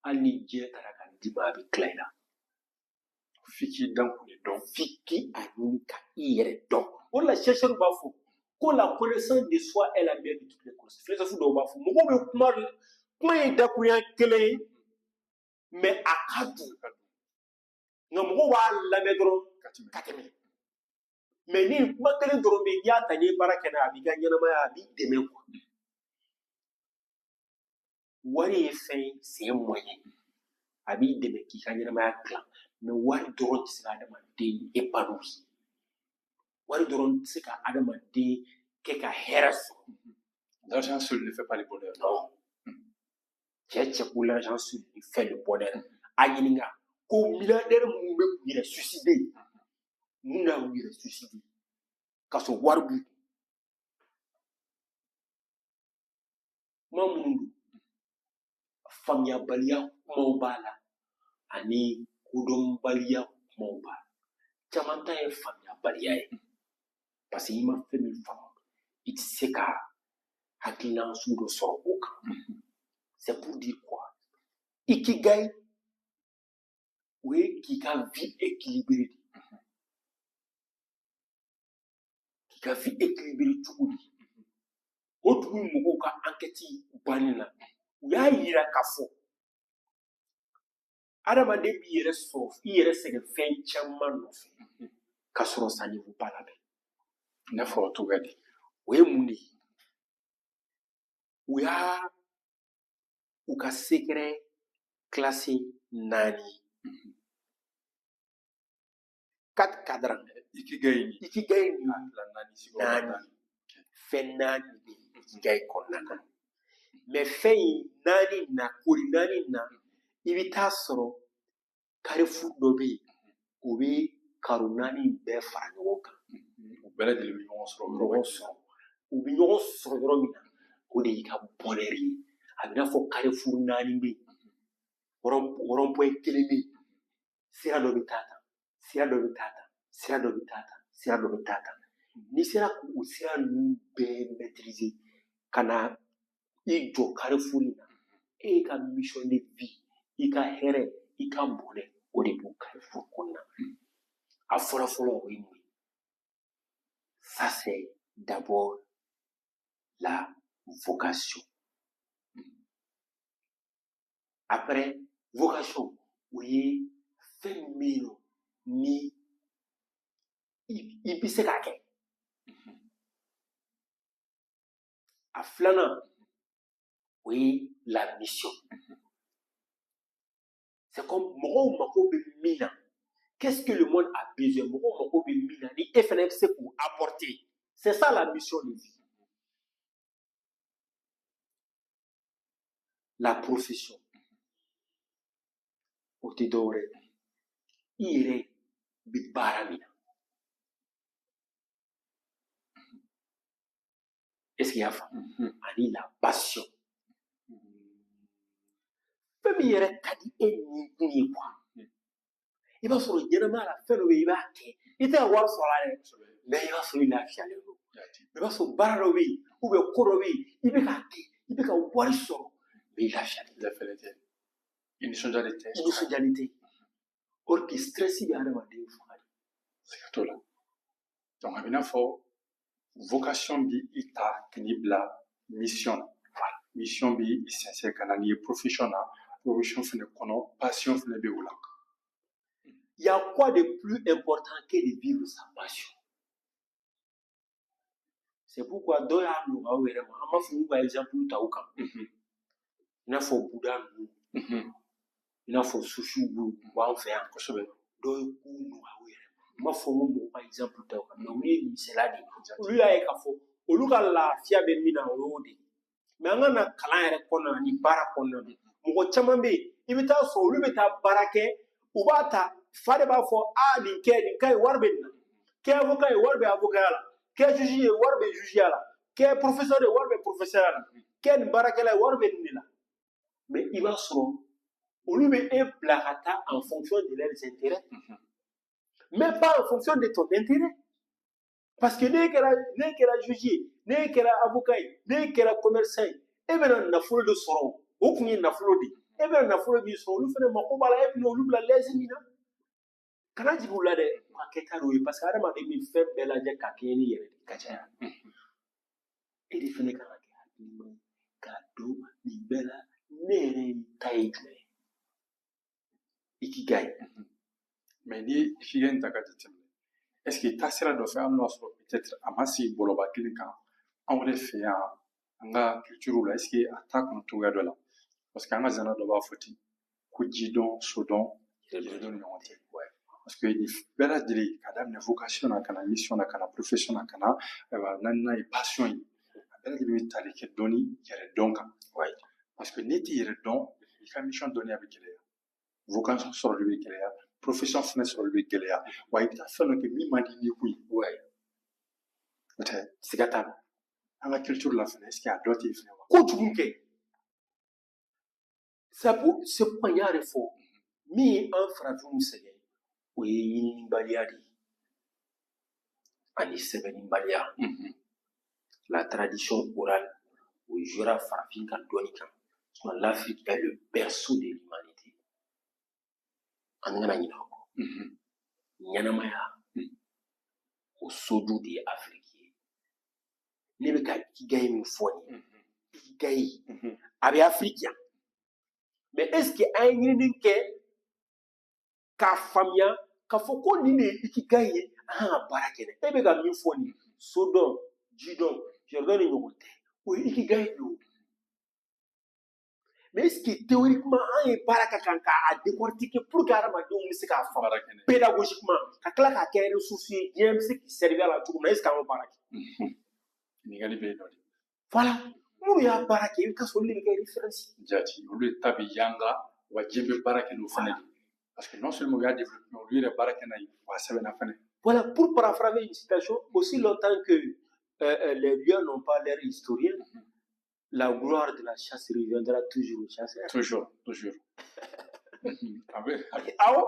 [SPEAKER 3] Hali ni diɲɛ taara ka d'i ma, a bɛ tila i la.
[SPEAKER 1] F'i k'i dankun de dɔn.
[SPEAKER 3] F'i k'i a ɲini ka i yɛrɛ dɔn. O de la chercheurs b'a fɔ ko la connaissance de soi est la mère de toutes les connaissances. Philosophe dɔw b'a fɔ, mɔgɔw bɛ kuma, kuma ye dakurunya kelen ye, mais a ka dun. Nka mɔgɔw b'a lamɛn dɔrɔn ka tɛmɛ. Mais ni kuma kelen dɔrɔn bɛ yen, n'i y'a ta n'i ye baara kɛ n'a ye, a b'i ka ɲɛnamaya, a b'i dɛmɛ quoi. Wari ye fɛn ye, c'est un moyen. A b'i dɛmɛ k'i ka ɲɛnamaya dilan. Mais wari dɔrɔn tɛ se ka adamaden épanouir. Wari dɔrɔn tɛ se ka adamaden kɛ ka hɛrɛ sɔrɔ.
[SPEAKER 1] L'argent seul ne fait pas le bonheur.
[SPEAKER 3] Non. Cɛ cɛ ko l'argent seul ne fait le bonheur. A ɲininka ko milliardaire minnu bɛ k'u yɛrɛ suicider, mun na y'u yɛrɛ suicider? K'a sɔrɔ wari b'u kun. Kuma minnu don, faamuyabaliya kumaw b'a la ani kodɔnbaliya kumaw b'a la. Caman ta ye faamuyabaliya ye. Parce que i ma fɛn min faamu, i tɛ se ka hakilina sugu dɔ sɔrɔ o kan. C'est pour dire quoi? Ikigai, o ye k'i ka vie équilibrée de. K'i ka vie équilibrée cogo di? O dugu mɔgɔw ka enquête bannen na, u y'a yira k'a fɔ adamaden b'i yɛrɛ sɔrɔ, i yɛrɛ sɛgɛn fɛn caman nɔfɛ k'a sɔrɔ ça ne vaut pas la peine.
[SPEAKER 1] I n'a fɔ cogoya di?
[SPEAKER 3] O ye mun de ye? U y'a u ka secret classé 4. 4 cadrans.
[SPEAKER 1] Ikigai ni.
[SPEAKER 3] Ikigai ni.
[SPEAKER 1] A tila naani, sigiyɔrɔma
[SPEAKER 3] naani. Fɛn 4 de bɛ ikigai kɔnɔna na. Mais fɛn in 4 na, kori 4 na, i bɛ taa sɔrɔ carrefour dɔ bɛ yen, o bɛ karo 4 bɛɛ fara ɲɔgɔn kan.
[SPEAKER 1] U bɛɛ lajɛlen bɛ ɲɔgɔn sɔrɔ yɔrɔ
[SPEAKER 3] Ɲɔgɔn sɔrɔ. U bɛ ɲɔgɔn sɔrɔ yɔrɔ min na, o de y'i ka bonheur ye. A bɛ n'a fɔ carrefour 4 bɛ yen, rond-point kelen bɛ yen, sira dɔ bɛ taa tan, sira dɔ bɛ taa tan, sira dɔ bɛ taa tan, sira dɔ bɛ taa tan. N'i sera k'o sira ninnu bɛɛ maîtriser ka na i jɔ carrefour in na, e ka mission de vie, i ka hɛrɛ, i ka bonheur, o de b'o carrefour kɔnɔna na. A fɔlɔ fɔlɔ o ye mun ye? Ça c'est d'abord la vocation. Après vocation, o ye fɛn min bɛ yen nɔ ni i bɛ se k'a kɛ. A filanan, o ye la mission. C'est comme mɔgɔw mako bɛ min na. Qu'est-ce que le monde a besoin? Mɔgɔw mako bɛ min na ni e fana bɛ se k'o apporter. C'est ça la mission de vie. La profession. O tɛ dɔwɛrɛ ye. I yɛrɛ bɛ baara min na. Est-ce qu'il y a faamu? Ani la passion. Fɛn min yɛrɛ ka di e ni kun ye quoi. I b'a sɔrɔ ɲɛnamaya la fɛn dɔ bɛ yen i b'a kɛ, i tɛ ka wari sɔrɔ a la dɛ, mais i b'a sɔrɔ i lafiyalen don. I b'a sɔrɔ baara dɔ bɛ yen ou bien ko dɔ bɛ yen i bɛ k'a kɛ, i bɛ ka wari sɔrɔ, mais i lafiyalen tɛ.
[SPEAKER 1] Lafiyalen tɛ. I nisɔndiyalen tɛ.
[SPEAKER 3] I nisɔndiyalen tɛ. Or que stress bɛ adamaden faga de.
[SPEAKER 1] Siga t'o la. Donc a bɛ n'a fɔ vocation bi i ta ka n'i bila mission na. Mission bi i sɛnsɛn ka na n'i ye profession na, profession fɛnɛ kɔnɔ passion fɛnɛ bɛ o la.
[SPEAKER 3] Il y a quoi de plus important que de vivre sa passion? C'est pourquoi dɔw y'a nɔgɔya u yɛrɛ ma. An b'a fɔ k'u ka exemple ta u kan. I n'a fɔ Buda ninnu, i n'a fɔ sufiw bɛ u b'an fɛ yan. Dɔw ye kow nɔgɔya u yɛrɛ ma. N b'a fɔ ko mɔgɔw ka exemple ta u kan, mais olu ye misaliya de ye. Olu y'a ye k'a fɔ olu ka lafiya bɛ min na, o y'o de ye. Mais an ka na kalan yɛrɛ kɔnɔna na ni baara kɔnɔna na, mɔgɔ caman bɛ yen, i bɛ taa sɔrɔ olu bɛ taa baara kɛ, u b'a ta fa de b'a fɔ aa nin kɛ, nin ka ɲi, wari bɛ nin na. Kɛ avocat ye, wari bɛ avocat la. Kɛ juge ye, wari bɛ juge la. Kɛ professeur ye, wari bɛ professeur la. Kɛ nin baarakɛla ye, wari bɛ nin de la. Mais i b'a sɔrɔ olu bɛ e bila ka taa en fonction de leurs intérêts, mais pas en fonction de ton intérêt. Parce que ne kɛra juge ye, ne kɛra avocat ye, ne kɛra commerçant ye, e bɛna nafolo de sɔrɔ. O kun ye nafolo de ye. E bɛna nafolo min sɔrɔ, olu fana mako b'a la, e bɛna olu bila l'aise min na. Kana jigin u la dɛ, u ka kɛta d'o ye, parce que hadamaden bɛ fɛn bɛɛ lajɛ ka kɛɲɛ n'i yɛrɛ de ka caya. E de fana kan ka kɛ hakilima ye k'a dɔn nin bɛɛ la, ne yɛrɛ ta ye jumɛn ye? Ikigai.
[SPEAKER 1] Mais n'i ye ikigai in ta ka jateminɛ, est ce que taasira dɔ fɛ, hali n'o y'a sɔrɔ peut-être a ma sigi bɔlɔba kelen kan anw yɛrɛ fɛ yan an ka culture la, est ce que a t'a kɔnɔ cogoya dɔ la? Parce que an ka zana dɔ b'a fɔ ten ko ji dɔn, so dɔn, yɛrɛ dɔn ni ɲɔgɔn cɛ. Parce que nin bɛɛ lajɛlen, ka daminɛ vocation na, ka na mission na, ka na profession na, ka na ayiwa naaninan ye passion ye, a bɛɛ lajɛlen bɛ tali kɛ dɔnni yɛrɛ dɔn kan. Parce que n'i t'i yɛrɛ dɔn, i ka mission dɔnniya bɛ gɛlɛya, vocation sɔrɔli bɛ gɛlɛya, profession fɛnɛ sɔrɔli bɛ gɛlɛya, wa i bɛ taa fɛn dɔ kɛ min man di ni kun ye. O tɛ?
[SPEAKER 3] Siga t'a la.
[SPEAKER 1] An ka culture la fɛnɛ, est ce que a dɔ tɛ yen fɛnɛ wa?
[SPEAKER 3] Kojugu kɛ. C'est pourquoi n y'a de fɔ, min ye an farafinw sɛgɛn, o ye ɲininibaliya de ye ani sɛbɛnnibaliya. La tradition orale, o jouera farafin ka dɔnni kan. L'Afrique est le berceau de l'humanité. An kana ɲinɛ o kɔ. Ɲɛnamaya, o soju de ye Afiriki ye. Ne bɛ ka ikigai min fɔ nin ye, ikigai a bɛ Afiriki yan. Mais est ce que an ye ɲinini kɛ k'a faamuya k'a fɔ ko nin de ye ikigai ye, an kan ka baara kɛ dɛ? E bɛ ka min fɔ nin, so dɔn, ji dɔn, yɛrɛ dɔn ni ɲɔgɔn tɛ, o ye ikigai de ye o. Mais est-ce que théoriquement an ye baara kɛ kan k'a décortiquer pour que hadamadenw bɛ se k'a faamu pédagogiquement, ka tila k'a kɛ ressource ye, diɲɛ bɛ se k'i servir a la cogo min na, est-ce que an y'o baara kɛ?
[SPEAKER 1] Ɲininkali bɛ yen nɔ de.
[SPEAKER 3] Voilà, minnu y'a baara kɛ, i bɛ taa sɔrɔ olu de bɛ kɛ référence.
[SPEAKER 1] Jati, olu de ta bɛ yanga, wa diɲɛ bɛ baara kɛ n'o fana de ye. Parce que non seulement u y'a développé, mais olu yɛrɛ baara kɛ n'a ye, wa a sɛbɛnna fana.
[SPEAKER 3] Voilà, pour paraphraser une citation, aussi longtemps que les lions n'ont pas l'air historien, la gloire de la chasse reviendra toujours au chasseur.
[SPEAKER 1] Toujours, toujours.
[SPEAKER 3] Awɔ,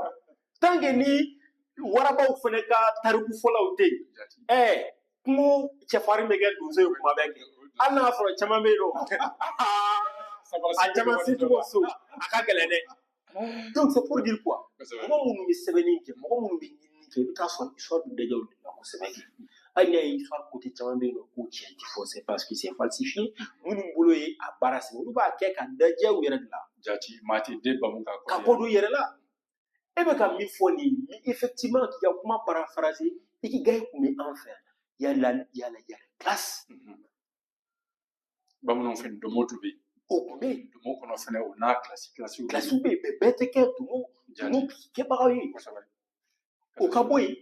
[SPEAKER 3] tant que ni warabaw fana ka tariku fɔlaw tɛ yen, kungo cɛfarin bɛ kɛ donso ye kuma bɛɛ kɛ. Hali n'a sɔrɔ caman bɛ yen nɔ, a caman se cogo so, a ka gɛlɛn dɛ. Donc c'est pour dire quoi? Mɔgɔ minnu bɛ sɛbɛnni kɛ, mɔgɔ minnu bɛ ɲinini kɛ, i bɛ taa sɔrɔ histoire bɛ dɛgɛ olu de la kosɛbɛ. Hali n'a ye histoire côté caman bɛ yen nɔ k'o tiɲɛ tɛ fɔ, c'est parce que c'est falsifié. Minnu bolo ye a baara sɛbɛn, olu b'a kɛ ka dajɛ u yɛrɛ de la.
[SPEAKER 1] Jati, maa tɛ den bamu ka
[SPEAKER 3] kɔ don i yɛrɛ la. E bɛ ka min fɔ nin ye, effectivement k'i ka kuma paraphraser, ikigai kun bɛ an fɛ yan. Il y a la classe.
[SPEAKER 1] Bamananw fɛ domo tun bɛ yen.
[SPEAKER 3] O kun bɛ yen.
[SPEAKER 1] Domo kɔnɔ fɛnɛ o n'a kilasi kilasiw.
[SPEAKER 3] Kilasiw bɛ yen, mais bɛɛ tɛ kɛ domo kɛbagaw ye. O ka bɔ yen,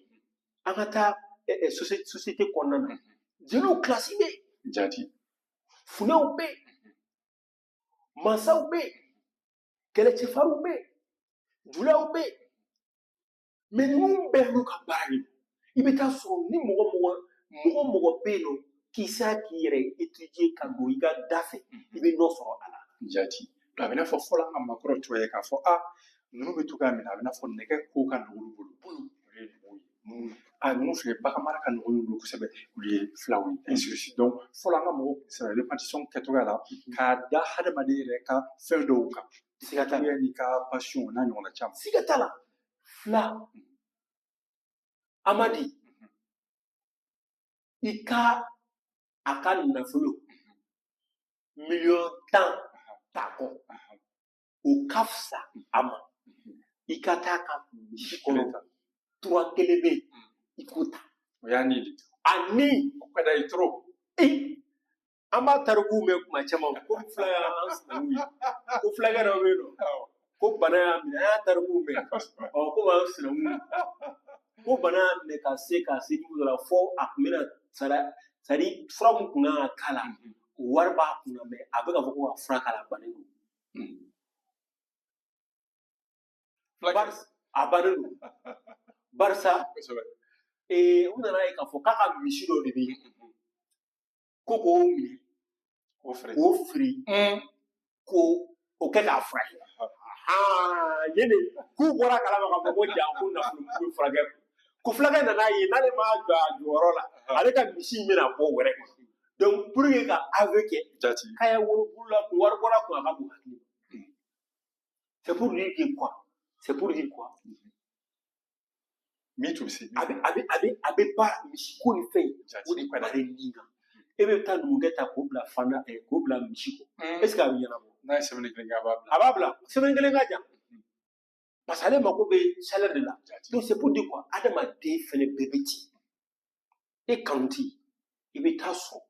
[SPEAKER 3] an ka taa société kɔnɔna na. Jeliw kilasi bɛ yen.
[SPEAKER 1] Jati.
[SPEAKER 3] Funɛw bɛ yen. Mansaw bɛ yen. Kɛlɛcɛfarinw bɛ yen. Julaw bɛ yen. Mais ninnu bɛɛ n'u ka baara de don. I bɛ taa sɔrɔ ni mɔgɔ mɔgɔ bɛ yen nɔ k'i sera k'i yɛrɛ étudier ka don i ka da fɛ, i bɛ nɔ sɔrɔ a la.
[SPEAKER 1] Jati. A bɛ n'a fɔ fɔlɔ an ka maakɔrɔw tun ye k'a fɔ a ninnu bɛ to k'a minɛ, a bɛ n'a fɔ nɛgɛ ko ka nɔgɔn olu bolo. Olu ye numuw ye. A ninnu filɛ, bagan mara ka nɔgɔn olu bolo kosɛbɛ, olu ye filaw ye. Ainsi de suite. Donc fɔlɔ an ka mɔgɔw tun sera répartition kɛcogoya la k'a da hadamaden yɛrɛ ka fɛn dɔw kan.
[SPEAKER 3] Siga t'a la.
[SPEAKER 1] N'i ka passion n'a ɲɔgɔnna caman.
[SPEAKER 3] Siga t'a la. Fila. Amadi. I ka a ka nafolo miliyɔn 10 t'a kɔ, o ka fisa a ma i ka taa ka misi kɔnɔ tura kelen bɛ yen, i k'o ta.
[SPEAKER 1] O y'a ni de.
[SPEAKER 3] A ni.
[SPEAKER 1] O ka d'a ye trop.
[SPEAKER 3] An b'a tarikuw mɛn kuma caman ko fila y'an sinankun ye, ko fulakɛ dɔ bɛ yen nɔ ko bana y'a minɛ, an y'a tarikuw mɛn, ɔ ko b'an sinankun ye, ko bana y'a minɛ ka se niveau dɔ la fo a tun bɛna sara, c'est à dire fura mun kun kan ka k'a la, o wari b'a kunna, mɛ a bɛ ka fɔ ko ka fura k'a la, a bannen don. A bannen don barisa u nana ye k'a fɔ k'a ka misi dɔ de bɛ yen ko k'o minɛ k'o feere ko o kɛ k'a furakɛ. Yen de k'u bɔra kalama k'a fɔ ko ja ko nafolo bɛ furakɛ, ko fulakɛ nana ye n'ale m'a jɔ a jɔyɔrɔ la, ale ka misi in bɛna bɔ wɛrɛ kɔnɔ. Donc pour que ka aveu kɛ k'a ye woro bulu la, kun wari bɔra kun, a ka bon hakili ma. C'est pour dire que quoi? C'est pour dire quoi?
[SPEAKER 1] Min tun bɛ se.
[SPEAKER 3] A bɛ baara misi ko ni fɛn o de baara nin kan. E bɛ taa numukɛ ta k'o bila fanda, k'o bila misi kɔ, est ce que a bɛ ɲɛnabɔ?
[SPEAKER 1] N'a ye semaine kelen kɛ, a b'a bila.
[SPEAKER 3] A b'a bila semaine kelen ka jan parce que ale mako bɛ salaire de la. Donc c'est pour dire quoi? Adamaden fɛnɛ bɛɛ bɛ ten, e kanu tɛ yen, i bɛ taa sɔrɔ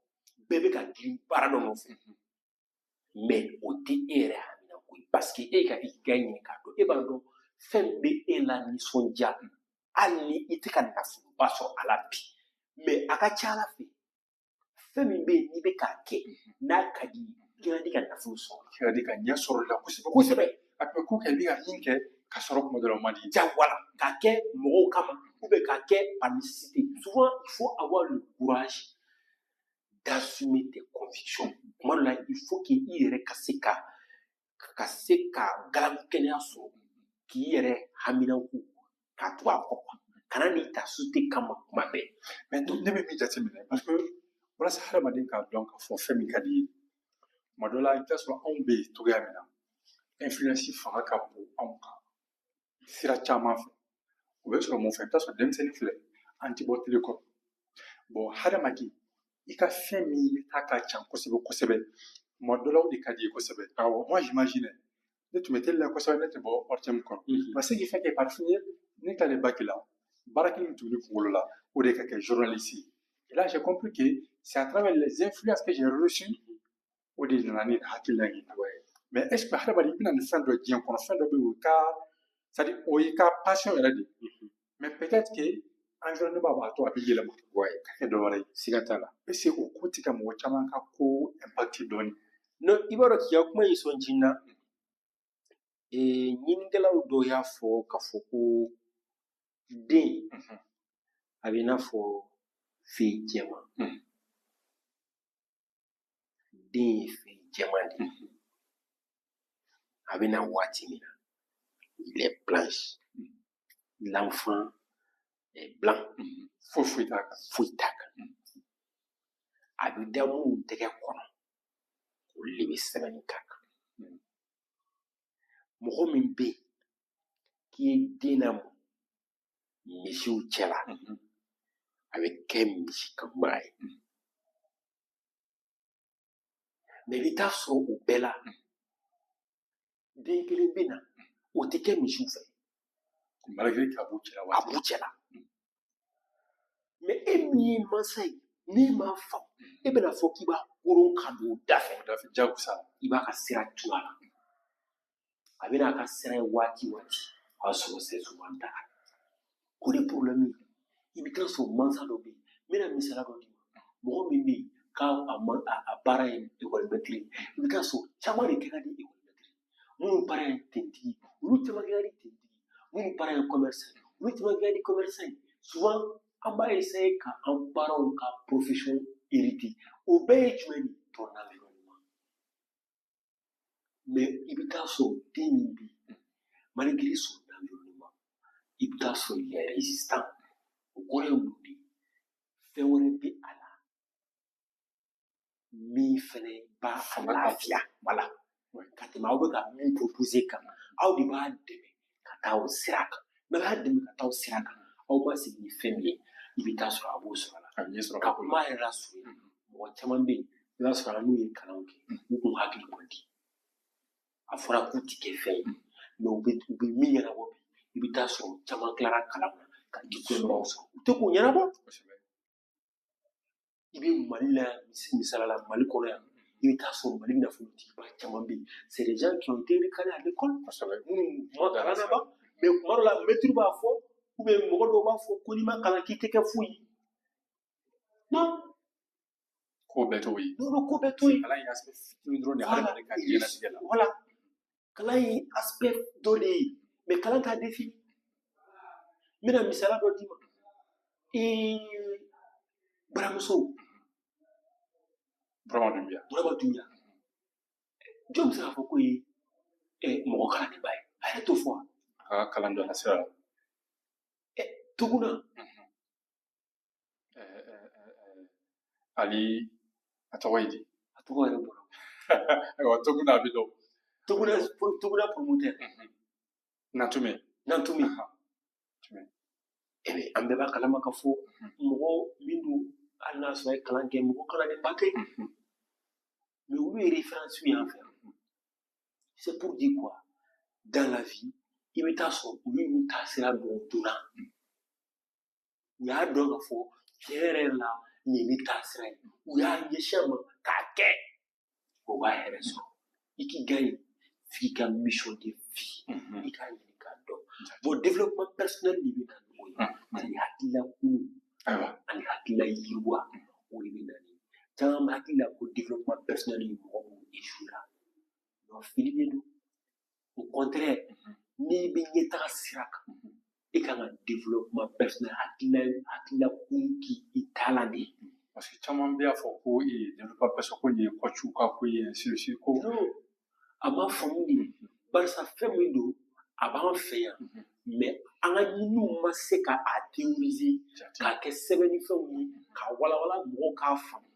[SPEAKER 3] bɛɛ bɛ ka girin baara dɔ nɔfɛ, mais o tɛ e yɛrɛ hamina ko ye, parce que e ka ikigai ɲini k'a dɔn, e b'a dɔn fɛn bɛ e la nisɔndiya, hali ni i tɛ ka nafoloba sɔrɔ a la bi, mais a ka ca Ala fɛ, fɛn min bɛ yen n'i bɛ k'a kɛ n'a ka di ye, i ka di ka nafolo sɔrɔ.
[SPEAKER 1] I ka di ka ɲɛ sɔrɔ la kosɛbɛ.
[SPEAKER 3] Kosɛbɛ.
[SPEAKER 1] A tun bɛ ko kɛ, i bɛ ka min kɛ ka sɔrɔ kuma dɔ la o man di.
[SPEAKER 3] Jagoya k'a kɛ mɔgɔw kama ou bien k'a kɛ par nécessité. Souvent il faut avoir le courage d'assumer tes convictions. Kuma dɔ la, il faut que i yɛrɛ ka se ka galabu kɛnɛya sɔrɔ k'i yɛrɛ haminanko k'a to a kɔ, kana n'i ta société kama kuma bɛɛ.
[SPEAKER 1] Mais ne bɛ min jateminɛ, parce que walasa hadamaden k'a dɔn k'a fɔ fɛn min ka di ye, tuma dɔ la i bɛ taa sɔrɔ anw bɛ yen cogoya min na, influence fanga ka bon anw kan sira caman fɛ. O bɛ sɔrɔ mun fɛ? I bɛ taa sɔrɔ denmisɛnnin filɛ, an ti bɔ télé kɔrɔ. Bon, hadamaden i ka fɛn min ye ta ka ca kosɛbɛ kosɛbɛ, tuma dɔ la o de ka di ye kosɛbɛ. Awɔ, moi j'imagine ne tun bɛ télé la kosɛbɛ, ne tɛ bɔ ORTM kɔrɔ. Mais ce qui fait que par finir ne tilalen bac la, baara kelen min tun bɛ ne kunkolo la, o de ka kɛ journaliste ye. Et là j'ai compris que c'est à travers les influences que j'ai reçues, o de nana ni hakilina ye. Mais est ce que hadamaden i bɛna ni fɛn dɔ ye diɲɛ kɔnɔ, fɛn dɔ bɛ yen o ka, c'est à dire o y'i ka passion yɛrɛ de ye, mais peut-être que environnement b'a to a bɛ yɛlɛma ka kɛ dɔ wɛrɛ ye.
[SPEAKER 2] Siga t'a la.
[SPEAKER 1] Est ce que o ko tɛ ka mɔgɔ caman ka ko impact dɔɔni?
[SPEAKER 2] Non, i b'a dɔn k'i ka kuma in sɔn ji na, ɲininikɛlaw dɔw y'a fɔ k'a fɔ ko den a bɛ i n'a fɔ fɛn jɛman. Den ye fɛn jɛman de ye, a bɛ na waati min na, il est blanche, l'enfant est blanc.
[SPEAKER 1] Foyi foyi t'a kan.
[SPEAKER 2] Foyi t'a kan. A bɛ da minnu tɛgɛ kɔnɔ, olu de bɛ sɛbɛnni k'a kan. Mɔgɔ min bɛ yen k'i ye den lamɔ misiw cɛla, a bɛ kɛ misi kanubaga ye. Mais i bɛ taa sɔrɔ o bɛɛ la, den kelen bɛ na, o tɛ kɛ misiw fɛ.
[SPEAKER 1] Malgré k'a b'u cɛla.
[SPEAKER 2] A
[SPEAKER 1] waati
[SPEAKER 2] b'u cɛla. Mais e min ye mansa ye, n'e m'a faamu, e bɛna fɔ k'i b'a koron ka don o da fɛ.
[SPEAKER 1] O da fɛ, jagosa.
[SPEAKER 2] I b'a ka sira turu a la. A bɛna a ka sira ye waati waati, o y'a sɔrɔ c'est souvent tard. O de problème ye. I bɛ taa sɔrɔ mansa dɔ bɛ yen, n bɛna misaliya dɔ d'i ma, mɔgɔ min bɛ yen k'a a ma a baara ye école maître ye, i bɛ taa sɔrɔ caman de kɛ ka di école maître ye. Minnu baara ye tentigi, olu caman kɛ ka di tentigi. Minnu baara ye commerçant ye, olu caman kɛ ka di commerçant ye. Souvent an b'a essayer ka an parents ka profession hériter. O bɛɛ ye jumɛn ye? Ton environnement. Mais i bɛ taa sɔrɔ den min bɛ yen, malgré son environnement, i bɛ taa sɔrɔ il est résistant. O kɔrɔ ye mun de ye? Fɛn wɛrɛ bɛ a la min fɛnɛ b'a lafiya, wala ka tɛmɛ aw bɛ ka min proposer kan. Aw de b'a dɛmɛ ka taa o sira kan. N'aw y'a dɛmɛ ka taa o sira kan, aw ma sigi ni fɛn min ye, i bɛ taa sɔrɔ a b'o sɔrɔ a la.
[SPEAKER 1] Ka ɲɛ sɔrɔ
[SPEAKER 3] ka kuma yɛrɛ lasurunya, mɔgɔ caman bɛ yen, i b'a sɔrɔ an n'u ye kalanw kɛ, u kun hakili man di. A fɔra k'u ti kɛ fɛn ye, mais u bɛ min ɲɛnabɔ bi, i bɛ taa sɔrɔ caman tilara kalan na ka diplôme sɔrɔ, u tɛ k'o ɲɛnabɔ. I bɛ Mali la, misali la, Mali kɔnɔ yan, i bɛ taa sɔrɔ Mali nafolotigiba caman bɛ yen, c'est des gens qui ont été recalés à l'école, minnu ma kalan na ban, mais kuma dɔ la mɛtiri b'a fɔ ou bien mɔgɔ dɔw b'a fɔ ko n'i ma kalan k'i tɛ kɛ foyi ye. Non.
[SPEAKER 1] Ko bɛɛ t'o ye.
[SPEAKER 3] Non, ko bɛɛ t'o ye.
[SPEAKER 1] Kalan ye aspect fitinin dɔrɔn de ye hadamaden ka diɲɛlatigɛ la.
[SPEAKER 3] Voilà. Kalan ye aspect dɔ de ye, mais kalan t'a défini. N bɛna misaliya dɔ d'i ma. Baramuso.
[SPEAKER 1] Burama Dunbiya.
[SPEAKER 3] Burama Dunbiya. Jɔn bɛ se k'a fɔ k'o ye mɔgɔ kalannenba ye? A yɛrɛ t'o fɔ wa?
[SPEAKER 1] A ka kalan dɔ sira la.
[SPEAKER 3] Tuguna.
[SPEAKER 1] Ali, a tɔgɔ ye di?
[SPEAKER 3] A tɔgɔ yɛrɛ bɔra.
[SPEAKER 1] Ayiwa, Tuguna a bɛ dɔn.
[SPEAKER 3] Tuguna promoteur.
[SPEAKER 1] Nantume.
[SPEAKER 3] Nantume. An bɛɛ b'a kalama k'a fɔ mɔgɔ min don, hali n'a sɔrɔ a ye kalan kɛ, mɔgɔ kalannenba tɛ. Mais olu ye référence y'an fɛ. C'est pour dire quoi? Dans la vie, i bɛ taa sɔrɔ olu y'u taasira dɔn joona. U y'a dɔn k'a fɔ tiɲɛ yɛrɛ la nin ye ne taasira ye. U y'a ɲɛsin a ma k'a kɛ. O b'a yɛrɛ sɔrɔ. I k'i gagne, f'i ka mission de vie. I k'a ɲini k'a dɔn. Bon, développement personnel de bɛ na n'o ye. Ani hakilila kuru. Ani hakilila yiriwa. O de bɛ na ni. Caman bɛ hakili la ko développement personnel ye mɔgɔ minnu échoué. Non, fili de don. Au contraire, n'i bɛ ɲɛtaga sira kan, i kan ka développement personnel hakilila kun k'i taalan de ye.
[SPEAKER 1] Parce que caman bɛ y'a fɔ ko développement personnel ko nin ye coach ka ko ye, ainsi de suite ko.
[SPEAKER 3] Non, a ma faamu de. Barisa fɛn min don, a b'an fɛ yan, mais an ka ɲiniw ma se ka a théoriser, k'a kɛ sɛbɛnnifɛnw ye, k'a walawala mɔgɔw k'a faamu.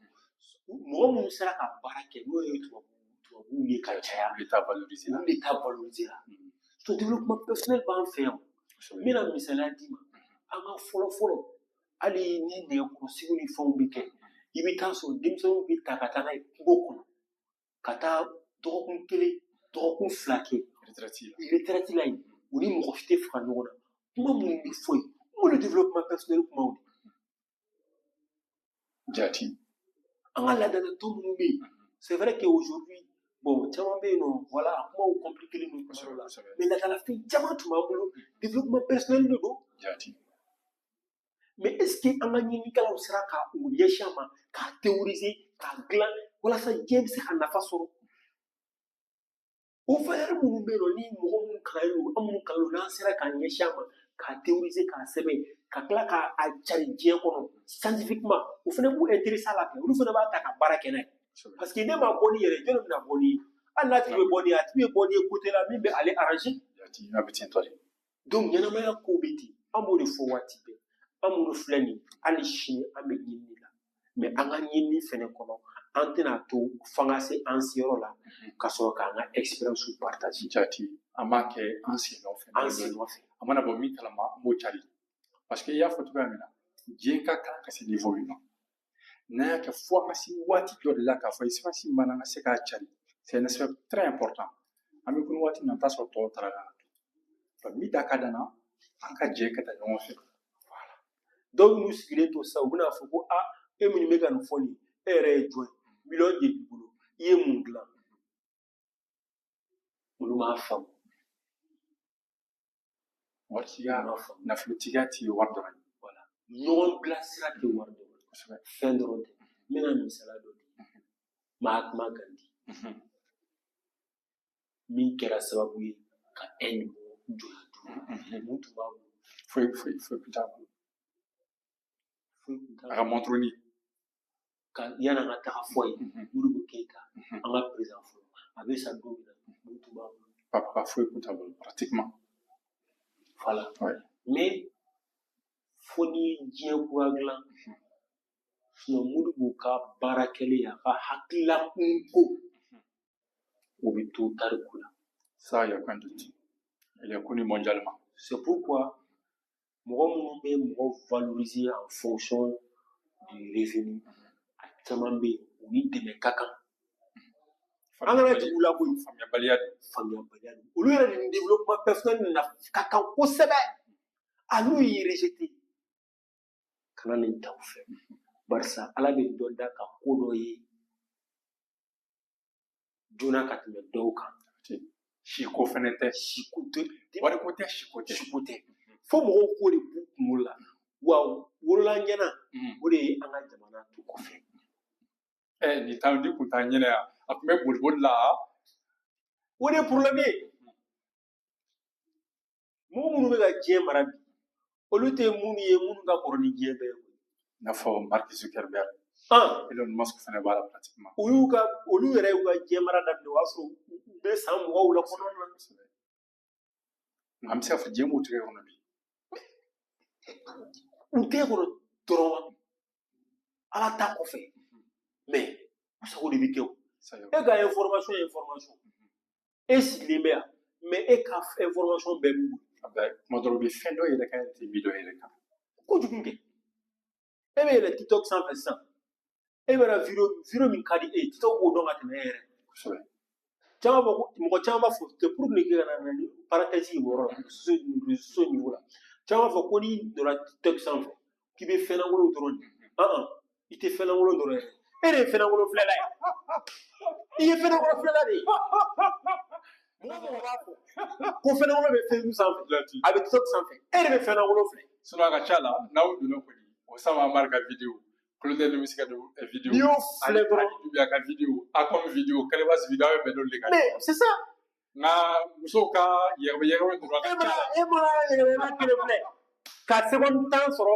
[SPEAKER 3] Mɔgɔ minnu sera ka baara kɛ n'o ye tubabuw ye ka caya,
[SPEAKER 1] olu de t'a valoriser la.
[SPEAKER 3] Olu de t'a valoriser la. So développement personnel b'an fɛ yan. N bɛna misaliya d'i ma. An ka fɔlɔ fɔlɔ, hali ni nɛgɛkɔrɔsigiw ni fɛnw bɛ kɛ, i bɛ taa sɔrɔ denmisɛnninw bɛ ta ka taa n'a ye kungo kɔnɔ, ka taa dɔgɔkun kelen, dɔgɔkun fila kɛ retraite la yen, u ni mɔgɔ si tɛ faga ɲɔgɔn na. Kuma minnu bɛ fɔ yen, olu développement personnel kumaw de.
[SPEAKER 1] Jati.
[SPEAKER 3] An ka laadalatɔn minnu bɛ yen, c'est vrai que aujourd'hui, bon, caman bɛ yen nɔ, voilà, a kumaw compliqué don kuma dɔw la, mais laadalafɛn caman tun b'an bolo, développement personnel de don.
[SPEAKER 1] Jati.
[SPEAKER 3] Mais est-ce que an ka ɲininikɛlaw sera ka u ɲɛsin a ma, k'a théoriser, k'a dilan, walasa diɲɛ bɛ se ka nafa sɔrɔ? O valeur minnu bɛ yen nɔ, ni mɔgɔ minnu kalannen don, an minnu kalannen don, n'an sera k'a ɲɛsin a ma, k'a théoriser, k'a sɛbɛn, ka tila k'a cari diɲɛ kɔnɔ scientifiquement, o fana b'u intéressé a la kɛ, olu fana b'a ta ka baara kɛ n'a ye. Parce que ne ma bɔ ni yɛrɛ, jɔn bɛna bɔ ni ye? Hali n'a tigi bɛ bɔ ni ye, a tigi bɛ bɔ ni ye côté la min bɛ ale arranger.
[SPEAKER 1] A bɛ ten tɔ de.
[SPEAKER 3] Donc ɲɛnamaya ko bɛ ten, an b'o de fɔ waati bɛɛ. An minnu filɛ nin ye, hali sini an bɛ ɲinini la, mais an ka ɲinini fɛnɛ kɔnɔ, an tɛna to f'an ka se an seyɔrɔ la ka sɔrɔ k'an ka expérience partager.
[SPEAKER 1] Jati, an b'a kɛ an sen nɔfɛ.
[SPEAKER 3] An sen nɔfɛ.
[SPEAKER 1] A mana bɔ min kalama, an b'o cari. Parce que i y'a fɔ cogoya min na, diɲɛ ka kalan ka se niveau min ma, n'an y'a kɛ fo an ka se waati dɔ de la k'a fɔ expérience min b'an na, an ka se k'a cari. C'est un aspect très important. An bɛ ko waati min na, an t'a sɔrɔ tɔw taara ka na. Min da ka d'an na, an ka jɛ ka taa ɲɔgɔn fɛ.
[SPEAKER 3] Dɔw n'u sigilen to sisan, u bɛna fɔ ko a e minnu bɛ ka nin fɔ nin, e yɛrɛ ye jɔn ye, miliyɔn de b'i bolo, i ye mun dilan? Olu m'a faamu.
[SPEAKER 1] Waritigiya, nafolotigiya tɛ wari dɔrɔn ye.
[SPEAKER 3] Voilà. Ɲɔgɔn bilasira tɛ wari dɔrɔn ye.
[SPEAKER 1] Kosɛbɛ.
[SPEAKER 3] Fɛn dɔrɔn tɛ. N bɛna misaliya dɔ di. Mahatma Gandhi. Min kɛra sababu ye ka Inde bɔ jɔnya duuru. Mun tun b'a bolo?
[SPEAKER 1] Foyi foyi foyi tun t'a bolo.
[SPEAKER 3] Foyi tun t'a
[SPEAKER 1] A ka montre ni.
[SPEAKER 3] Ka yan'an ka taga fɔ yen, Modibo Keyita, an ka président fɔlɔ, a bɛ sa don min na, mun tun b'a bolo?
[SPEAKER 1] Papa foyi tun t'a bolo pratiquement.
[SPEAKER 3] Voilà.
[SPEAKER 1] Ouais.
[SPEAKER 3] Mais fo n'i ye diɲɛ kura dilan, sinon Modibo ka baara kɛlen, a ka hakilila kunko, o bɛ to tariku la.
[SPEAKER 1] Ça, il n'y a aucun doute. Il est connu mondialement.
[SPEAKER 3] C'est pourquoi mɔgɔ minnu bɛ mɔgɔ valoriser en fonction de revenu a caman bɛ yen, u ni dɛmɛ ka kan. An kana jigin u la koyi.
[SPEAKER 1] Faamuyabaliya don.
[SPEAKER 3] Faamuyabaliya don. Olu yɛrɛ de ni développement personnel na ka kan kosɛbɛ. A n'u y'i rejeté, kana nin ta u fɛ. Barisa Ala bɛ dɔ da ka ko dɔ ye joona ka tɛmɛ dɔw kan.
[SPEAKER 1] Siko fɛnɛ tɛ.
[SPEAKER 3] Siko tɛ.
[SPEAKER 1] Wariko tɛ, siko tɛ.
[SPEAKER 3] Siko tɛ. Fo mɔgɔw k'o de b'u kunkolo la. Wa wolola ɲɛna, o de ye an ka jamana to kɔfɛ.
[SPEAKER 1] Nin t'an ni kun t'an ɲɛna yan. A tun bɛ boliboli la.
[SPEAKER 3] O de ye problème ye. Mɔgɔ minnu bɛ ka diɲɛ mara bi, olu tɛ minnu ye minnu ka kɔrɔ ni diɲɛ bɛɛ ye.
[SPEAKER 1] I n'a fɔ Mark Zuckerberg. Elon Musk fɛnɛ b'a la pratiquement.
[SPEAKER 3] Olu yɛrɛ y'u ka diɲɛ mara daminɛ, o y'a sɔrɔ u bɛ san 20 la kɔnɔna na.
[SPEAKER 1] Nka an bɛ se k'a fɔ diɲɛ b'u tɛgɛ kɔnɔ bi.
[SPEAKER 3] U tɛgɛ kɔnɔ dɔrɔn wa? Ala ta kɔfɛ. Mais u sago de bɛ kɛ o. E ka information ye information. E sigilen bɛ yan, mais e ka information bɛɛ b'u bolo.
[SPEAKER 1] Kuma dɔw bɛ fɛn dɔ yɛrɛ kan, tɛ bi dɔ yɛrɛ kan.
[SPEAKER 3] Kojugu kɛ. E bɛ yɛlɛ TikTok sanfɛ sisan. E bɛna vidéo min ka di e ye, TikTok b'o dɔn ka tɛmɛ e yɛrɛ.
[SPEAKER 1] Kosɛbɛ.
[SPEAKER 3] Caman b'a fɔ, mɔgɔ caman b'a fɔ, c'est pour ne kɛ ka na ni parenthèse ye o yɔrɔ la, réseau niveau la. Caman b'a fɔ ko n'i donna TikTok sanfɛ, k'i bɛ fɛn lankolonw dɔrɔn de. I tɛ fɛn lankolon dɔrɔn ye. E de ye fɛn lankolon filɛla ye. I ye fɛn lankolon filɛla de ye. Mɔgɔ mɔgɔ b'a fɔ ko fɛn lankolon bɛ Facebook sanfɛ, a bɛ TikTok sanfɛ, e de bɛ fɛn lankolon filɛ.
[SPEAKER 1] Sinon a ka ca la, n'aw donna kɔni, Osama Amar ka vidéo, Colonel Nimisi ka vidéo,
[SPEAKER 3] n'i y'o filɛ dɔrɔn,
[SPEAKER 1] Ali Doumbia ka vidéo, Akon vidéo, Kalebas vidéo, aw bɛ bɛn n'olu de kan.
[SPEAKER 3] Mais c'est ça.
[SPEAKER 1] Nka musow ka yɛrɛbɛ yɛrɛbɛ dɔrɔn a ka ca la.
[SPEAKER 3] E mana yɛrɛbɛ kelen filɛ, ka seconde 10 sɔrɔ,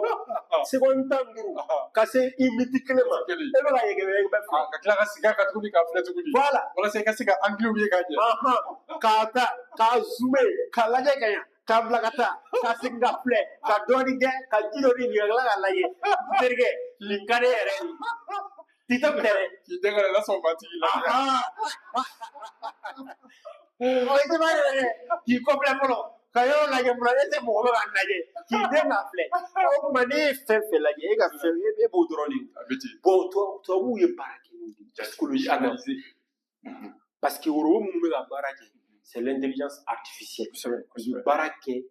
[SPEAKER 3] seconde 15, ka se i minute kelen ma, e bɛ ka yɛrɛbɛ yɛrɛbɛ filɛ.
[SPEAKER 1] Ka tila ka segin a kan tuguni k'a filɛ tuguni.
[SPEAKER 3] Voilà.
[SPEAKER 1] Walasa i ka se ka angle ye ka ɲɛ.
[SPEAKER 3] K'a ta, k'a zoomer, k'a lajɛ ka ɲɛ, k'a bila ka taa, ka segin ka filɛ, ka dɔɔnin kɛ, ka ji dɔ di ka tila k'a lajɛ. Terikɛ, nin ka di e yɛrɛ ye. TikTok tɛ dɛ.
[SPEAKER 1] K'i den ka lasɔn matigi la.
[SPEAKER 3] O i tɛ b'a yɛrɛ dɛ, k'i kɔfilɛ fɔlɔ, ka yɔrɔ lajɛ fɔlɔ, e tɛ mɔgɔ bɛ k'a lajɛ, k'i den k'a filɛ. O tuma n'e ye fɛn fɛn lajɛ, e ka fɛn, e b'o dɔrɔn de ye.
[SPEAKER 1] A bɛ ten.
[SPEAKER 3] Bon, tubabuw ye baara kɛ n'o de ye.
[SPEAKER 1] Psychologie analysée.
[SPEAKER 3] Parce que robot minnu bɛ ka baara kɛ, c'est l'intelligence artificielle.
[SPEAKER 1] Kosɛbɛ, kosɛbɛ.
[SPEAKER 3] Baara kɛ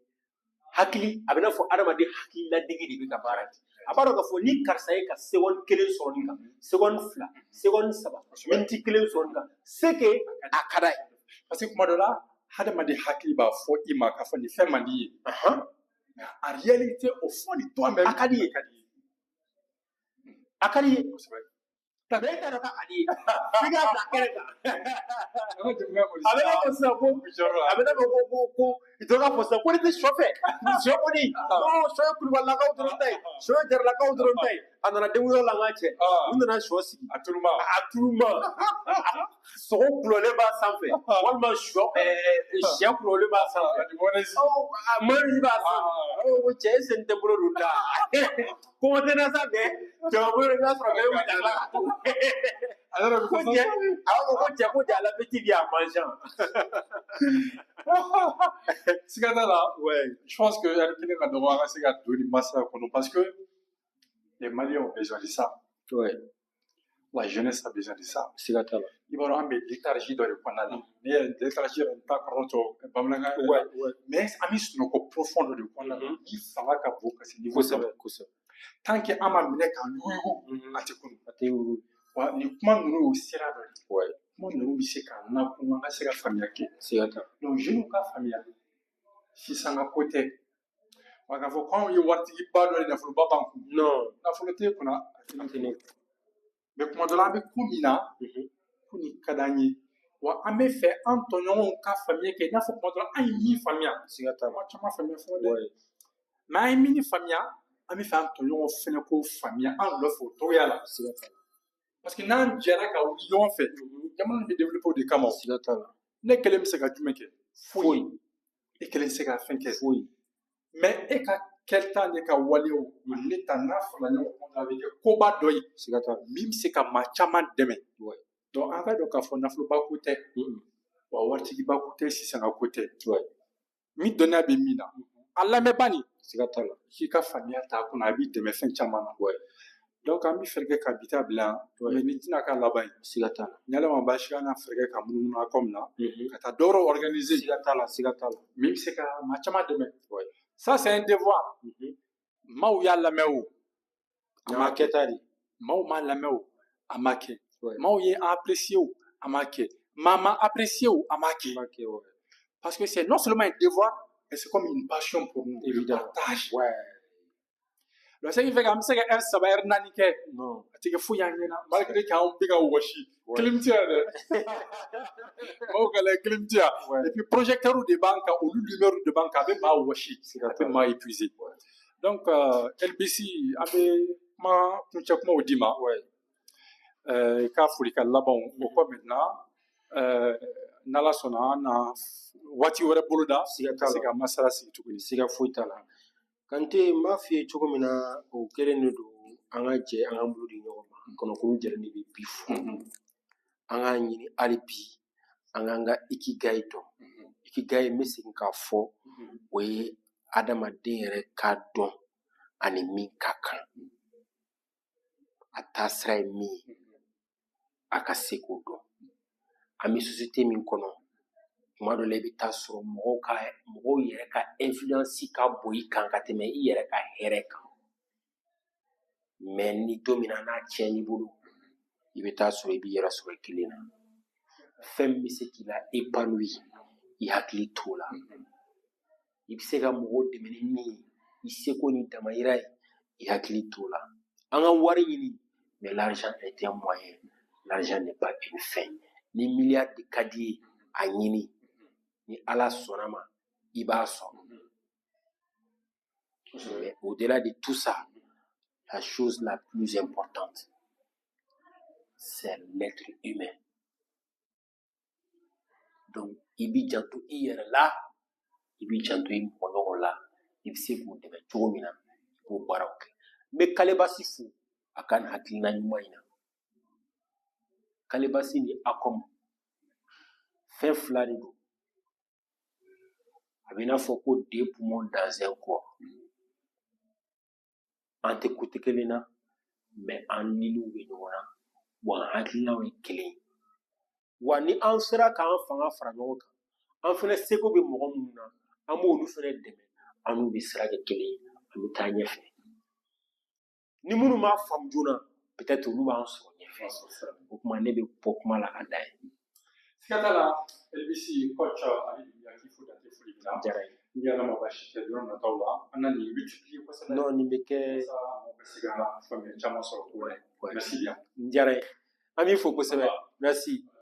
[SPEAKER 3] hakili, a bɛ n'a fɔ adamaden hakili ladege de bɛ ka baara kɛ. A b'a dɔn k'a fɔ ni karisa ye ka seconde 1 sɔrɔ nin kan, seconde 2, seconde 3, minute 1 sɔrɔ nin kan, c'est que a ka d'a ye.
[SPEAKER 1] Parce que kuma dɔ la, hadamaden hakili b'a fɔ i ma k'a fɔ nin fɛn man di ye. Mais en réalité, au fond de toi-même,
[SPEAKER 3] A ka di ye.
[SPEAKER 1] A ka di ye.
[SPEAKER 3] A ka di ye.
[SPEAKER 1] Kosɛbɛ.
[SPEAKER 3] Mais e t'a dɔn k'a ka di ye. F'i k'a bila kɛnɛ kan.
[SPEAKER 1] An ka jamana kɔni
[SPEAKER 3] A bɛ n'a fɔ sisan ko
[SPEAKER 1] jɔyɔrɔ la.
[SPEAKER 3] a bɛ n'a fɔ ko dɔ k'a fɔ sisan ko ne tɛ sɔ fɛ. Sɔ kɔni, non, sɔ ye kulubalilakaw dɔrɔn ta ye, sɔ ye jaralakaw dɔrɔn ta ye. A nana denkunyɔrɔ la n ka cɛ. U nana sɔ sigi.
[SPEAKER 1] A tuluma.
[SPEAKER 3] A tuluma. Sogo kulɔlen b'a sanfɛ. Walima sɔ, sɛ kulɔlen b'a sanfɛ.
[SPEAKER 1] Ani mayonnaise.
[SPEAKER 3] Mayonnaise b'a sanfɛ. Ko cɛ e sen tɛ bolo don da. Kɔngɔ tɛ na sa mɛ, jama bolo i b'a sɔrɔ bɛɛ bɛ jala ka to.
[SPEAKER 1] A yɛrɛ bɛ
[SPEAKER 3] Ko cɛ, a b'a fɔ ko cɛ ko cɛ l'appétit vient en mangeant.
[SPEAKER 1] Siga t'a la.
[SPEAKER 3] Ouais.
[SPEAKER 1] Je pense que hali kelen ka dɔgɔ an ka se ka don nin masala kɔnɔ parce que les Maliens ont besoin de ça.
[SPEAKER 2] Ouais.
[SPEAKER 1] La jeunesse a besoin de ça.
[SPEAKER 2] Siga t'a la.
[SPEAKER 1] I b'a dɔn an bɛ léthargie dɔ de kɔnɔna la. Ne yɛrɛ léthargie yɛrɛ n t'a kɔrɔ tɔ bamanankan yɛrɛ la.
[SPEAKER 2] Ouais, ouais.
[SPEAKER 1] Mais an bɛ sunɔgɔ profond dɔ de kɔnɔna la. Ni fanga ka bon ka se niveau dɔ ma.
[SPEAKER 2] Kosɛbɛ, kosɛbɛ.
[SPEAKER 1] Tant que an ma minɛ k'an yuguyugu, a tɛ kunun.
[SPEAKER 2] A tɛ yugu.
[SPEAKER 1] Wa nin kuma ninnu y'o sira dɔ ye.
[SPEAKER 2] Ouais.
[SPEAKER 1] Kuma ninnu bɛ se k'an lakunu an ka se ka faamuya kɛ.
[SPEAKER 2] Siga t'a la.
[SPEAKER 1] Donc jeunes ka faamuya sisan ka ko tɛ. Wa k'a fɔ k'anw ye waritigiba dɔ ye nafoloba b'an kun.
[SPEAKER 2] Non.
[SPEAKER 1] Nafolo t'e kunna a tɛ
[SPEAKER 2] A tɛ ne kun.
[SPEAKER 1] Mais kuma dɔ la an bɛ ko min na, ko nin ka d'an ye. Wa an bɛ fɛ an tɔɲɔgɔnw ka faamuya kɛ i n'a fɔ kuma dɔ la an ye min faamuya.
[SPEAKER 2] Siga t'a la.
[SPEAKER 1] Kuma caman faamuya fɔlɔ dɛ.
[SPEAKER 2] Ouais.
[SPEAKER 1] Mais an ye min faamuya, an bɛ fɛ an tɔɲɔgɔnw fɛnɛ k'o faamuya an nɔfɛ o cogoya la.
[SPEAKER 2] Siga t'a la.
[SPEAKER 1] Parce que n'an jɛra ka wuli ɲɔgɔn fɛ, jamana bɛ développer o de kama.
[SPEAKER 2] Siga t'a la.
[SPEAKER 1] Ne kelen bɛ se ka jumɛn kɛ?
[SPEAKER 2] Foyi.
[SPEAKER 1] E kelen tɛ se ka fɛn kɛ.
[SPEAKER 2] Foyi.
[SPEAKER 1] Mais e ka kɛta ne ka walew ani ne ta n'a farala ɲɔgɔn kan, a bɛ kɛ koba dɔ ye.
[SPEAKER 2] Siga t'a la.
[SPEAKER 1] Min bɛ se ka maa caman dɛmɛ.
[SPEAKER 2] Ouais.
[SPEAKER 1] Donc an ka dɔn k'a fɔ nafoloba ko tɛ. Wa waritigiba ko tɛ, sisan ka ko tɛ.
[SPEAKER 2] Ouais.
[SPEAKER 1] Min dɔnniya bɛ min na, a lamɛnba nin.
[SPEAKER 2] Siga t'a la.
[SPEAKER 1] K'i ka faamuya t'a kɔnɔ, a b'i dɛmɛ fɛn caman na.
[SPEAKER 2] Ouais.
[SPEAKER 1] Donc Donc an bɛ fɛɛrɛ kɛ ka bi ta bila yan, mais nin tɛna k'a laban ye.
[SPEAKER 2] Siga t'a la.
[SPEAKER 1] Ni Ala ma baasi kɛ, an na fɛɛrɛ kɛ ka munumunu a kɔ min na ka taa dɔwɛrɛw organiser.
[SPEAKER 2] Siga t'a la, siga t'a la.
[SPEAKER 1] Min bɛ se ka maa caman dɛmɛ. Ça, c'est un devoir. Maaw y'a lamɛn o, a ma
[SPEAKER 2] kɛ ta de.
[SPEAKER 1] Maaw m'a lamɛn o, a ma kɛ. Maaw ye apprécié o, a ma kɛ. Maa ma apprécié o, a ma kɛ. Parce que c'est non seulement un devoir, mais c'est comme une passion pour nous.
[SPEAKER 2] Évidemment.
[SPEAKER 1] Le partage.
[SPEAKER 2] Ouais.
[SPEAKER 1] Donc, ce qui fait qu'an bɛ se ka heure 3, heure 4 kɛ.
[SPEAKER 2] Non.
[SPEAKER 1] A tɛ kɛ foyi y'an ɲɛna malgré qu'anw bɛ ka wɔsi. Clim tɛ yan dɛ. Maaw ka lajɛ, clim tɛ yan. Et puis projecteur de b'an kan, olu lumière de b'an kan, a bɛ maa wɔsi. A bɛ maa épuisé. Donc LBC, an bɛ kuma kuncɛ kumaw d'i ma. I ka folikan labanw o kɔ maintenant, n'Ala sɔnna, an na waati wɛrɛ boloda
[SPEAKER 2] Siga t'a
[SPEAKER 1] ka se
[SPEAKER 2] la.
[SPEAKER 1] ka masala sigi tuguni.
[SPEAKER 2] Siga foyi t'a la. Kante, n b'a f'i ye cogo min na, o kelen de don. An ka jɛ, an k'an bolo di ɲɔgɔn ma. Kɔnɔkulu jɛlen de bɛ bi fo. An k'a ɲini hali bi, an k'an ka ikigai dɔn. Ikigai, n bɛ segin k'a fɔ, o ye adamaden yɛrɛ k'a dɔn ani min ka kan, a taasira ye min ye, a ka se k'o dɔn. An bɛ société min kɔnɔ, tuma dɔ la i bɛ taa sɔrɔ mɔgɔw yɛrɛ ka influence ka bon i kan ka tɛmɛ i yɛrɛ ka hɛrɛ kan. Mais ni don min na n'a tiɲɛn'i bolo, i bɛ taa sɔrɔ i b'i yɛrɛ sɔrɔ i kelen na. Fɛn min bɛ se k'i la épanoui, i hakili t'o la. I bɛ se ka mɔgɔw dɛmɛ ni min ye, i seko ni damayira ye, i hakili t'o la. An ka wari ɲini, mais l'argent est un moyen, l'argent n'est pas une fin. Ni miliyari de ka di ye, a ɲini. Ni Ala sɔnna ma, i b'a sɔrɔ. Mais au-delà de tout ça, la chose la plus importante, c'est l'être humain. Donc, i b'i janto i yɛrɛ la, i b'i janto i mɔgɔɲɔgɔn la, i bɛ se k'u dɛmɛ cogo min na, i b'o baaraw kɛ. N bɛ Kalebasi fo a ka nin hakilina ɲuman in na. Kalebasi ni Akɔm, fɛn fila de don. A bɛ i n'a fɔ ko deux poumons dans un corps. An tɛ côté kelen na, mais an niliw bɛ ɲɔgɔn na, wa an hakilinaw ye kelen ye. Wa ni an sera k'an fanga fara ɲɔgɔn kan, an fɛnɛ seko bɛ mɔgɔ minnu na, an b'olu fɛnɛ dɛmɛ, an n'u bɛ sira kɛ kelen ye, an bɛ taa ɲɛfɛ. Ni minnu m'a faamu joona, peut-être olu b'an sɔrɔ ɲɛfɛ. O tuma ne bɛ bɔ kuma la ka da yen.
[SPEAKER 1] Siga t'a la, LBC coach Ali Doumbia, k'i fo dan tɛ foli min na.
[SPEAKER 2] Diyara n ye.
[SPEAKER 1] Ni Ala ma baasi kɛ, don nataw la an na nin multiplier kosɛbɛ.
[SPEAKER 2] Non, nin bɛ kɛ.
[SPEAKER 1] Walasa mɔgɔw ka se ka faamuyali caman sɔrɔ ko la. Merci bien.
[SPEAKER 2] N diyara n ye. An b'i fo kosɛbɛ. Merci.